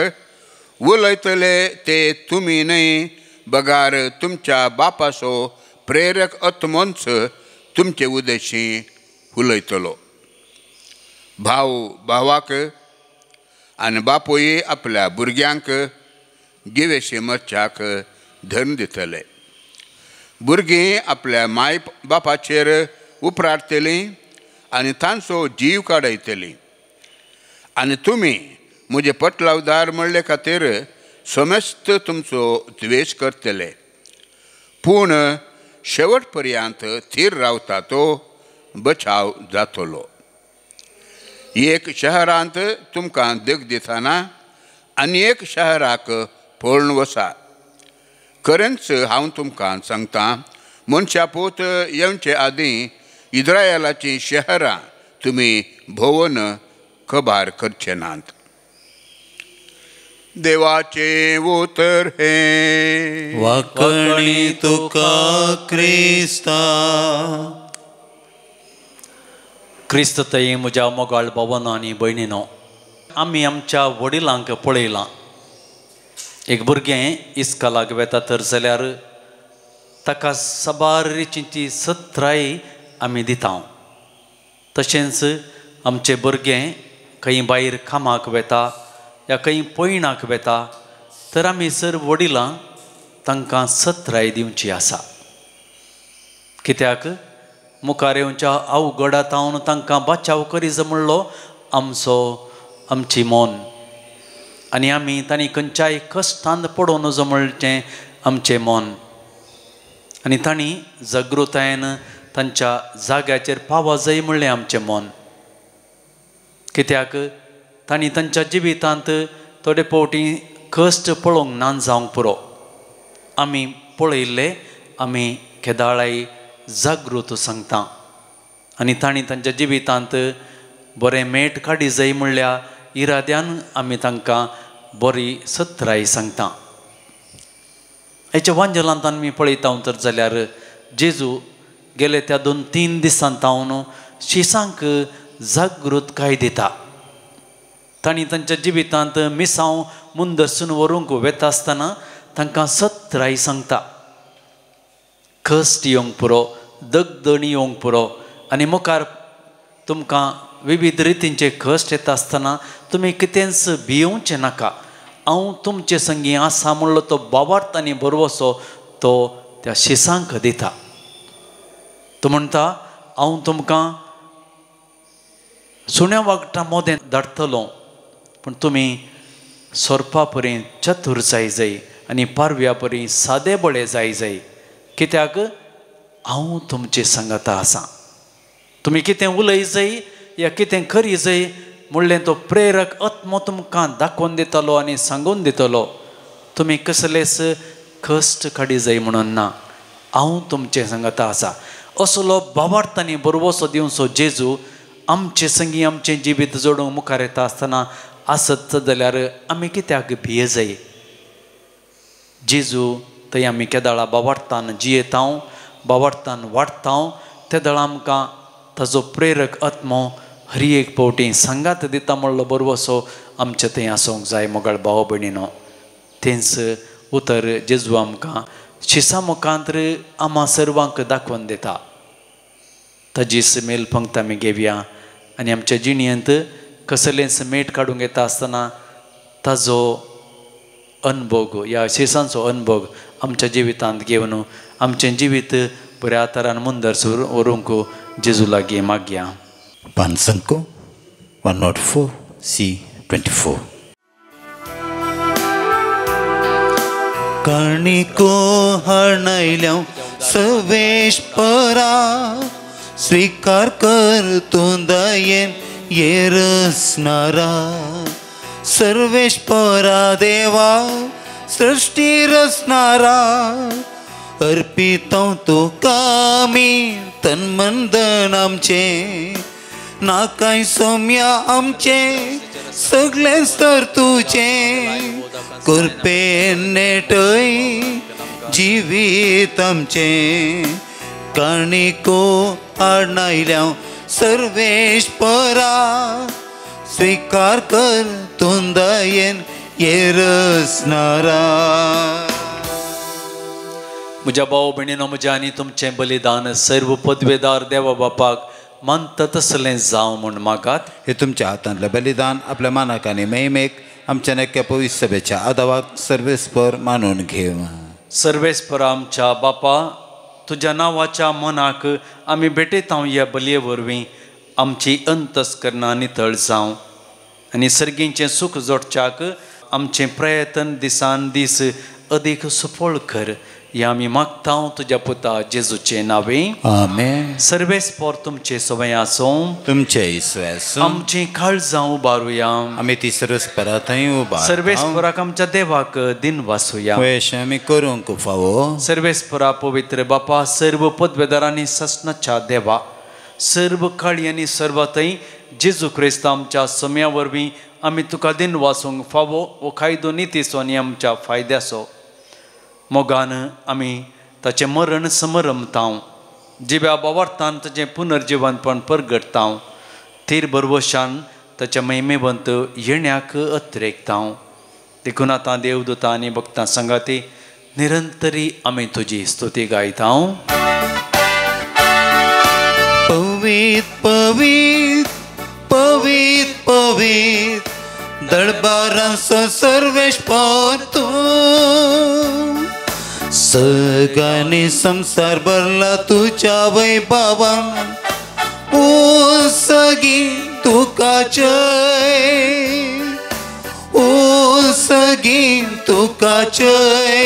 उलयतले ते तुमी न्हय, बगार तुमच्या बापाचो प्रेरक आत्मोच तुमचे उदेशी उलयतलो. भाव भावाक आनी बापूय आपल्या भुरग्यांक जिवेशी मरच्याक धर्म दितले. भुरगीं आपल्या माय बापाचेर उपराटतलीं आनी तांचो जीव काडयतलीं. आनी तुमी म्हजे पटलावदार म्हणले खातीर समेस्त तुमचो द्वेश करतले, पूण शेवट पर्यंत थीर रावता तो बचाव जातलो. एक शहरांत तुमकां देख दितना आनी एक शहराक पळून वसा. खरेंच हांव तुमकां सांगता, मनशा पूत येवचे आदीं इस्रायलाचीं शहरां तुमी भोवन खबार करचे नात. देवाचें उतर हें. वाकणी तुका क्रिस्ता. क्रिस्त थंय म्हज्या मोगाळ भावानो आनी भयणीनो, आमी आमच्या वडिलांक पळयलां. एक भुरगें इस्कालाक वेता तर जाल्यार ताका साबार रितीची सत्राय आमी दिता. तशेंच आमचें भुरगें खंय भायर कामाक वेता या खंय पयणाक वेता तर आमी सर वडिलां तांकां सत्राय दिवची आसा. कित्याक मुखार येवच्या अवघडा तावन तांकां बचाव करीज म्हणलो आमचो आमची मन आनी आमी तांणी खंयच्याय कश्टांत पडोवं नजो म्हणचें आमचें मन आनी तांणी जागृतायेन तांच्या जाग्याचेर पावा जाय म्हणलें आमचें मन. कित्याक तांणी तांच्या जिवितांत थोडे फावटी कश्ट पळोवंक ना जावंक पुरो. आमी पळयल्ले आमी केदाळाय जागृत सांगता आनी तांणी तांच्या जिवितांत बरें मेट काडी जाय म्हणल्या इराद्यान आमी तांकां बरी सत्राय सांगता. हेच्या वांजलांत आमी पळयता तर जाल्यार जेजू गेले त्या 2-3 दिसां तावन शिसांक जागृतकाय दिता. तांणी तांच्या जिवितांत मिसांव मुंदसून व्हरूंक वेता आसतना तांकां सत्राय सांगता. कश्ट येवंक पुरो, दगदणी येवंक पुरो आनी मुखार तुमकां विविध रितींचे कश्ट येता आसतना तुमी कितेंच भियोवचें नाका. हांव तुमचे संगी आसा म्हणलो तो बावार्थ आनी भरवसो तो त्या शिसांक दिता. तो म्हणटा हांव तुमकां सुण्या वागटा मोदें धाडटलो, पूण तुमी सोरपा परी चतूर जाय जाय आनी पारव्या परी सादे बळे जाय जाय. कित्याक हांव तुमचे सांगाता आसा. तुमी कितें उलय जाय या कितें करी जाय म्हणलें तो प्रेरक आत्मो तुमकां दाखोवन दितलो आनी सांगून दितलो. तुमी कसलेच कश्ट काडी जाय म्हणून ना, हांव तुमचें सांगाता आसा. असलो बावार्थ आनी बरवसो दिवचो जेजू आमचे संगी आमचें जिवीत जोडूंक मुखार येता आसतना आसत जाल्यार आमी कित्याक भिये जाय. जेजू थंय आमी केदाळा बावार्थान जियेता, बावार्थान वाडटा, तेदळा आमकां ताजो प्रेरक आत्मो हर एक फावटी सांगात दिता म्हणलो बरवसो आमचे थंय आसूंक जाय. मोगाळ भाव भयणीनो, तेंच उतर जेजू आमकां शिसा मुखांत आमा सर्वांक दाखोवन दिता. ताजीच मेल पंक्त आमी घेवया आनी आमच्या जिणेंत कसलेंच मेट काडूंक येता आसतना ताजो अनभोग ह्या शिसांचो अनभोग आमच्या जिवितांत घेवन आमचें जिवीत बऱ्या तरान मुंदर व्हरूंक जेजू लागीं मागया. पानसंको 104 C24. काणिको हाणायल्या सवेश परा स्वीकार कर तूं दयेन ये रसनारा. सर्वेश परा देवा सृष्टी रसनारा अर्पितो तुका आमी तन मन धन आमचें नाकाय सोम्या आमचें सगळेंच तर तुजें कृपेन नेटय जिवीत आमचें. काणिको आडनायल्या सर्वेश परा स्वीकार कर तूं दयेन ये रसनारा. म्हज्या भाव भयणीनो, म्हज्या आनी तुमचें बलिदान सर्व पदवेदार देवा बापाक मानता तसलें जावं म्हूण मागात. हे तुमच्या हातांतलें बलिदान आपल्या मानाक आनी महिमेक आमच्या नक्या पवित्र सभेच्या आदावाक सर्वेस्पर मानून घेव. सर्वेस्पर आमच्या बापा, तुज्या नांवाच्या मनाक आमी भेटयता ह्या बलये वरवीं आमची अंतस्करणां नितळ जावं आनी सर्गींचें सूख जोडच्याक आमचें प्रयत्न दिसान दीस अदीक सुफळ कर हें आमी मागता तुज्या पुता जेजूचे नांवे. आमेन. सर्वेस्पोर तुमचे सवय आसूं, तुमचे इसवे आसूं. आमची काळजां उबारुया, आमी ती सर्वेस्परा थंय उबार. सर्वेस्पराक आमच्या देवाक दिन वासूया, अशें आमी करूंक फावो. सर्वेस्परा पवित्र बापा, सर्व पदवेदारांनी ससनाच्या देवा, सर्व काळी आनी सर्व थंय जेजू क्रिस्त आमच्या सम्या वरवीं आमी तुका दिन वासूंक फावो हो कायदो नितीचो आनी आमच्या फायद्याचो. मोगान आमी ताचें मरण समरमतांव, जिव्या बावार्थान ताचें पुनर्जिवनपण परगटतांव, थीर भरवशान ताच्या महिमेवंत येण्याक अत्रेकतांव. देखून आतां देवदूतां आनी भक्तां सांगाती निरंतरी आमी तुजी स्तुती गायतांव. पवीत पवीत पवीत पवीत दरबारांचो सर्वेस्पोर तूं, सगळ्यांनी संवसार भरला तुज्या वैभवान. ओ सगी तुका जय, ओ सगी तुका जय,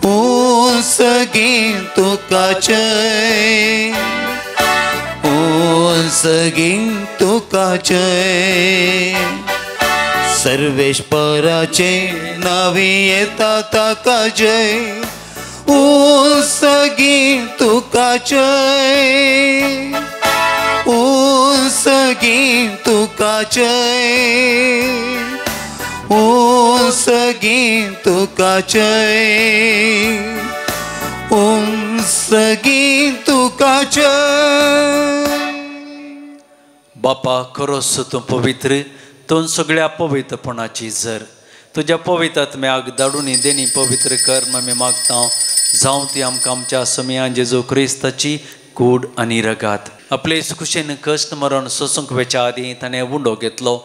ओ सगी तुका जय, ओ सगी तुका जय. सर्वेस्पराचे नावी येता ताका जय, ओ सगी तुका जय, ओ सगी तुका जय, ओ सगी तुका जय, ओ सगी तुका जय. बापा खरोच तूं पवित्र, तूं सगळ्या पवित्रपणाची जर. तुज्या पवित्रात्म्याक धाडून देणी पवित्र कर आमी मागता. जावं ती आमकां आमच्या समयान जेजू क्रिस्ताची कूड आनी रगात. आपले खुशेन कश्ट मरण सोसूंक वेच्या आदीं ताणें उंडो घेतलो,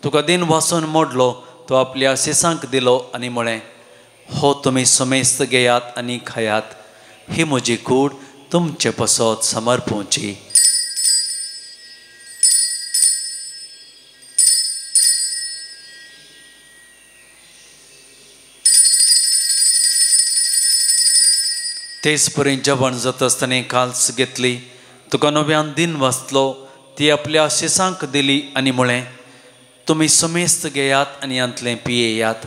तुका दिन वासून मोडलो, तो आपल्या शिसांक दिलो आनी म्हळें, हो तुमी समेस्त घेयात आनी खायात, ही म्हजी कूड तुमचे पसत समर्पूची. तेच परी जेवण जाता आसतना काल्स घेतली, तुका नव्यान दिन वाचलो, ती आपल्या शिसांक दिली आनी म्हळें, तुमी समेस्त घेयात आनी हांतलें पियेयात,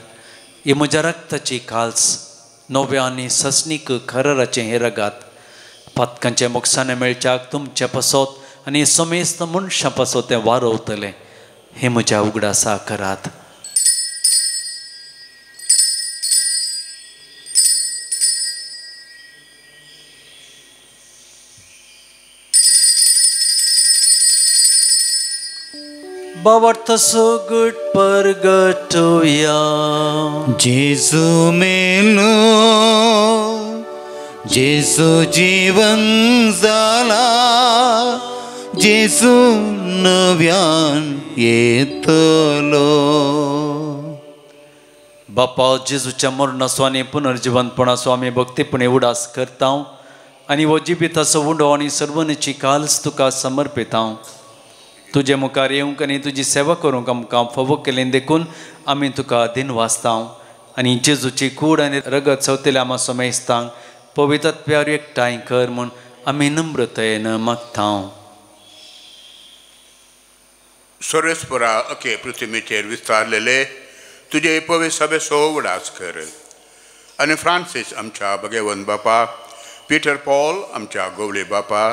ही म्हज्या रक्ताची काल्स, नव्या आनी ससनीक खरराचें हें रगात, पातकांचें मोक्षाने मेळच्याक तुमचे पासत आनी समेस्त मनशां पासत तें वारवतलें, हें म्हज्या उगडासा करात. बाबर्थ सुगट परगटुया. जेजू मेलो, जेजू जीवन जाला, जेजू नव्यान येतलो. बापा जेजूच्या मरणाचो आनी पुनर्जिवनपणाचो आमी भक्तीपणे उडास करता आनी हो जिविताचो उंडो आनी सर्वनीची काल्स तुका समर्पिता. तुजे मुखार येवंक आनी तुजी सेवा करूंक आमकां फावो केलें देखून आमी तुका दिन वाचता आनी जेजूची कूड आनी रगत सवतल्या आमा समेस्तांक पवित्र प्यार एकठांय कर म्हूण आमी नम्रतायेन मागता. सर्वेस्परा अखे पृथ्वीचेर विस्तारलेले तुजे पवित्र सभेचो उगडास कर आनी फ्रांसीस आमच्या भगेवन बापा, पीटर पॉल आमच्या गोवळे बापा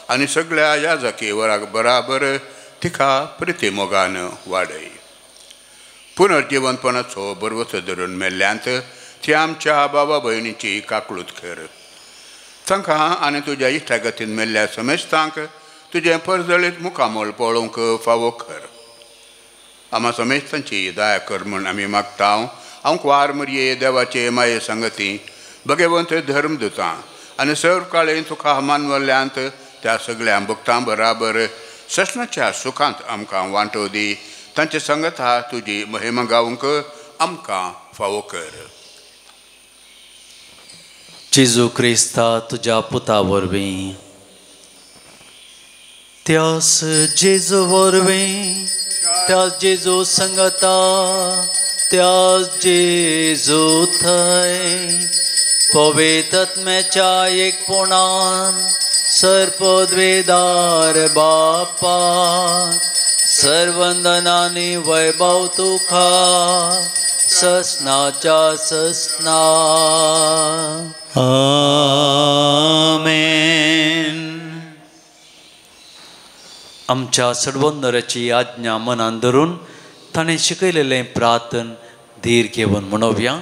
आनी सगळ्या याजकी वराक बराबर तिका प्रिती मोगान वाडय. पुनर्जिवनपणाचो बरवसो धरून मेल्ल्यांत ती आमच्या बाबा भयणीची काकळूत कर. तांकां आनी तुज्या इश्टागतीन मेल्ल्या समेस्तांक तुजें परजळीत मुखामळ पळोवंक फावो कर. आमा समेस्तांची दया कर म्हूण आमी मागता. हांव कुवार मरये देवाचे माये संगती भगवंत धर्म दिता आनी सर्व काळें तुका मानवल्ल्यांत त्या सगळ्या भक्तां बराबर ससनाच्या सुखांत आमकां वांटो दी. तांचे संगता तुजी महिमा गावंक आमकां फावो कर. जेजू क्रिस्ता तुज्या पुता वरवीं, त्यास जेजू वरवीं, त्या जेजू संगता, त्या जेजू थंय पवित्रत्म्याच्या एकपणान सर्पद्वेदार बापा सर्वंदनानी वैभव तुका ससनाच्या ससना. आमेन. आमच्या सडवंदराची आज्ञा मनान धरून ताणें शिकयलेलें प्रार्थन धीर घेवन म्हणोवया.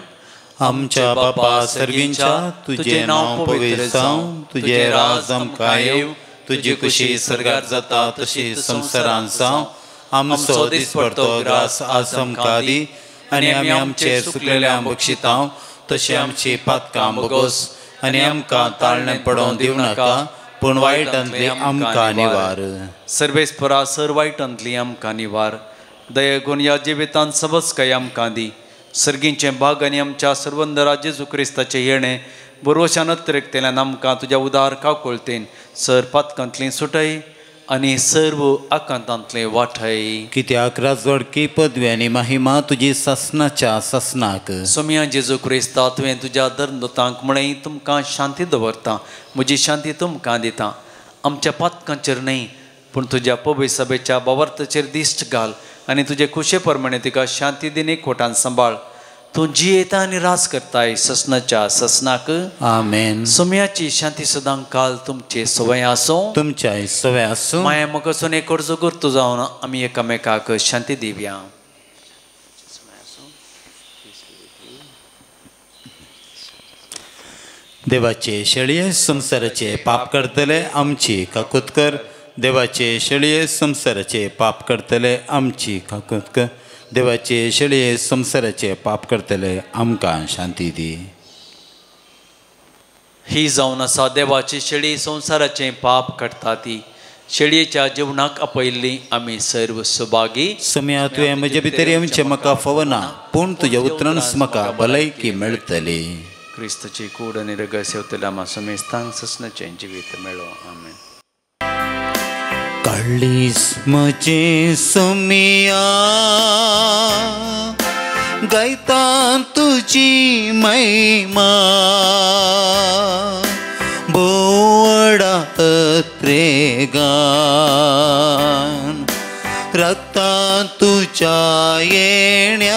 आमच्या बापा सर्गींच्या, तुजें नांव पवित्र जावं, तुजें राज आमकां येवं, तुजी खुशी सर्गार जाता तशी संवसारांत जावं. आमचो दिसपडतो ग्रास आज आमकां दी आनी आमी आमचेर चुकलेल्या बक्षितां तशें आमची पातकां भोगोस आनी आमकां ताळणें पडोवन दिवं नाका, पूण वायटांतली आमकां निवार. सर्वेस्परा सर वायटांतली आमकां निवार. दया गुण ह्या जिवितांत सबसकाय आमकां दी. सर्गींचें भाग आनी आमच्या सर्वंदरा जेजू क्रिस्ताचें येणें बरोवशान अतिरेकतेल्यान आमकां तुज्या उदार काकुळतेन सर पातकांतली सुटय आनी सर्व आकांतांतलें वाटय. कित्याक राजवडकी पदवी आनी महिमा तुजी सासनाच्या सासनाक. सोम्या जेजू क्रिस्ता, तुवें तुज्या धर्मदूतांक म्हळें तुमकां शांती दवरता, म्हजी शांती तुमकां दिता. आमच्या पातकांचेर न्हय पूण तुज्या पवित्र सभेच्या बावार्थाचेर दिश्ट घाल आनी तुजे खुशे प्रमाणे तिका शांती दिन एकवटान सांबाळ. तूं जियेता आनी राज करताय ससनाच्या ससनाक. आमेन. सोम्याची शांती सदां काल तुमचे सवय आसूं, तुमच्या सवय आसूं. माया मगसून एक अर्जो करतो जावन आमी एकामेकाक शांती दिवया. देवाचे शेळये संवसाराचे पाप करतले आमची काकूत कर. देवाचे शेळये संवसाराचे पाप करतले आमची काकूत कर. देवाचे शेळये संवसाराचे पाप करतले आमकां शांती दी. ही जावन आसा देवाची शेळी संवसाराचें पाप काडटा ती. शेळयेच्या जेवणाक आपयल्ली आमी सर्व सुभागी. सम्या तुवें म्हजे भितर येवचें म्हाका फावना, पूण तुज्या उतरान म्हाका भलायकी मेळटली. क्रिस्ताची कूड आनी रगत सेवतल्या आमा समेस्तांक ससनाचें जिवीत मेळो. आमेन. काळीज म्हजें सोमिया गायता तुजी महिमा, बोवडा त्रेगान रक्ता तुज्या येण्याक.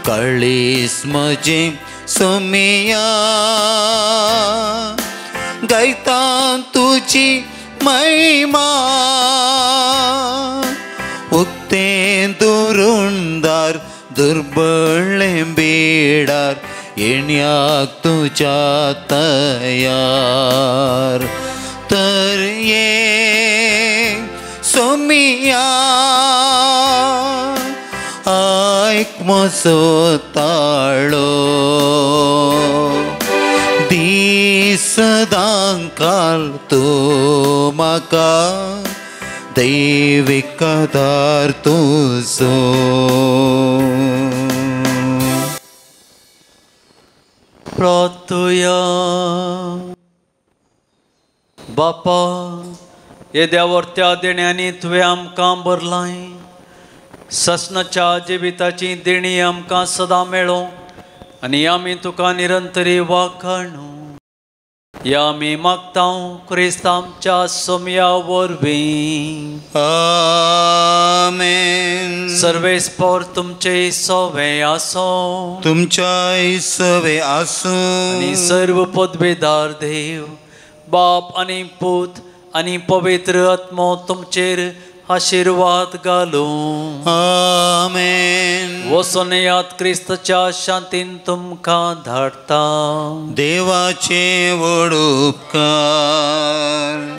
काळीज म्हजें सोमिया गायता तुजी महिमा, उक्तें दुरुंदार दुर्बळें बेडार येण्याक तुज्या तयार. तर ये सोमिया आयक म्हजो ताळो, सदां काल तूं म्हाका दैवीक आदार तुजो. प्रार्थुया. बापा, येद्या वर्त्या देण्यांनी तुवें आमकां भरलाय. ससनाच्या जिविताची देणी आमकां सदां मेळो आनी आमी तुका निरंतरी वाखाणू. या आमी मागता क्रिस्त आमच्या सोम्या वरवीं. आमेन. सर्वेस्पर तुमचे सवे आसूं, तुमच्याय सवे आसूं. आनी सर्व पदवेदार देव बाप आनी पूत आनी पवित्र आत्मो तुमचेर आशिर्वाद घालूं. आमेन. वचून यात क्रिस्ताच्या शांतीन तुमकां धाडटा. देवाचे व्हड उपकार.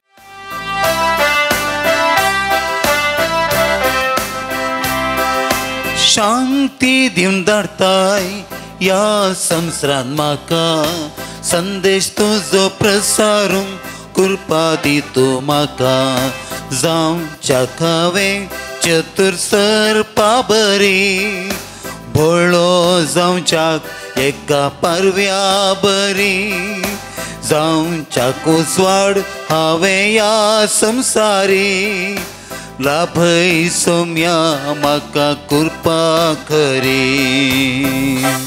शांती दिवन धाडताय ह्या संवसारांत म्हाका, संदेश तुजो प्रसारूंक कृपा दी तूं म्हाका. जावच्याक हांवें चतुर सरपा बरी, भोळो जावच्याक एका पारव्या बरी. जावच्याक उजवाड हांवें ह्या संवसारी, लाभय सोम्या म्हाका कृपा खरी.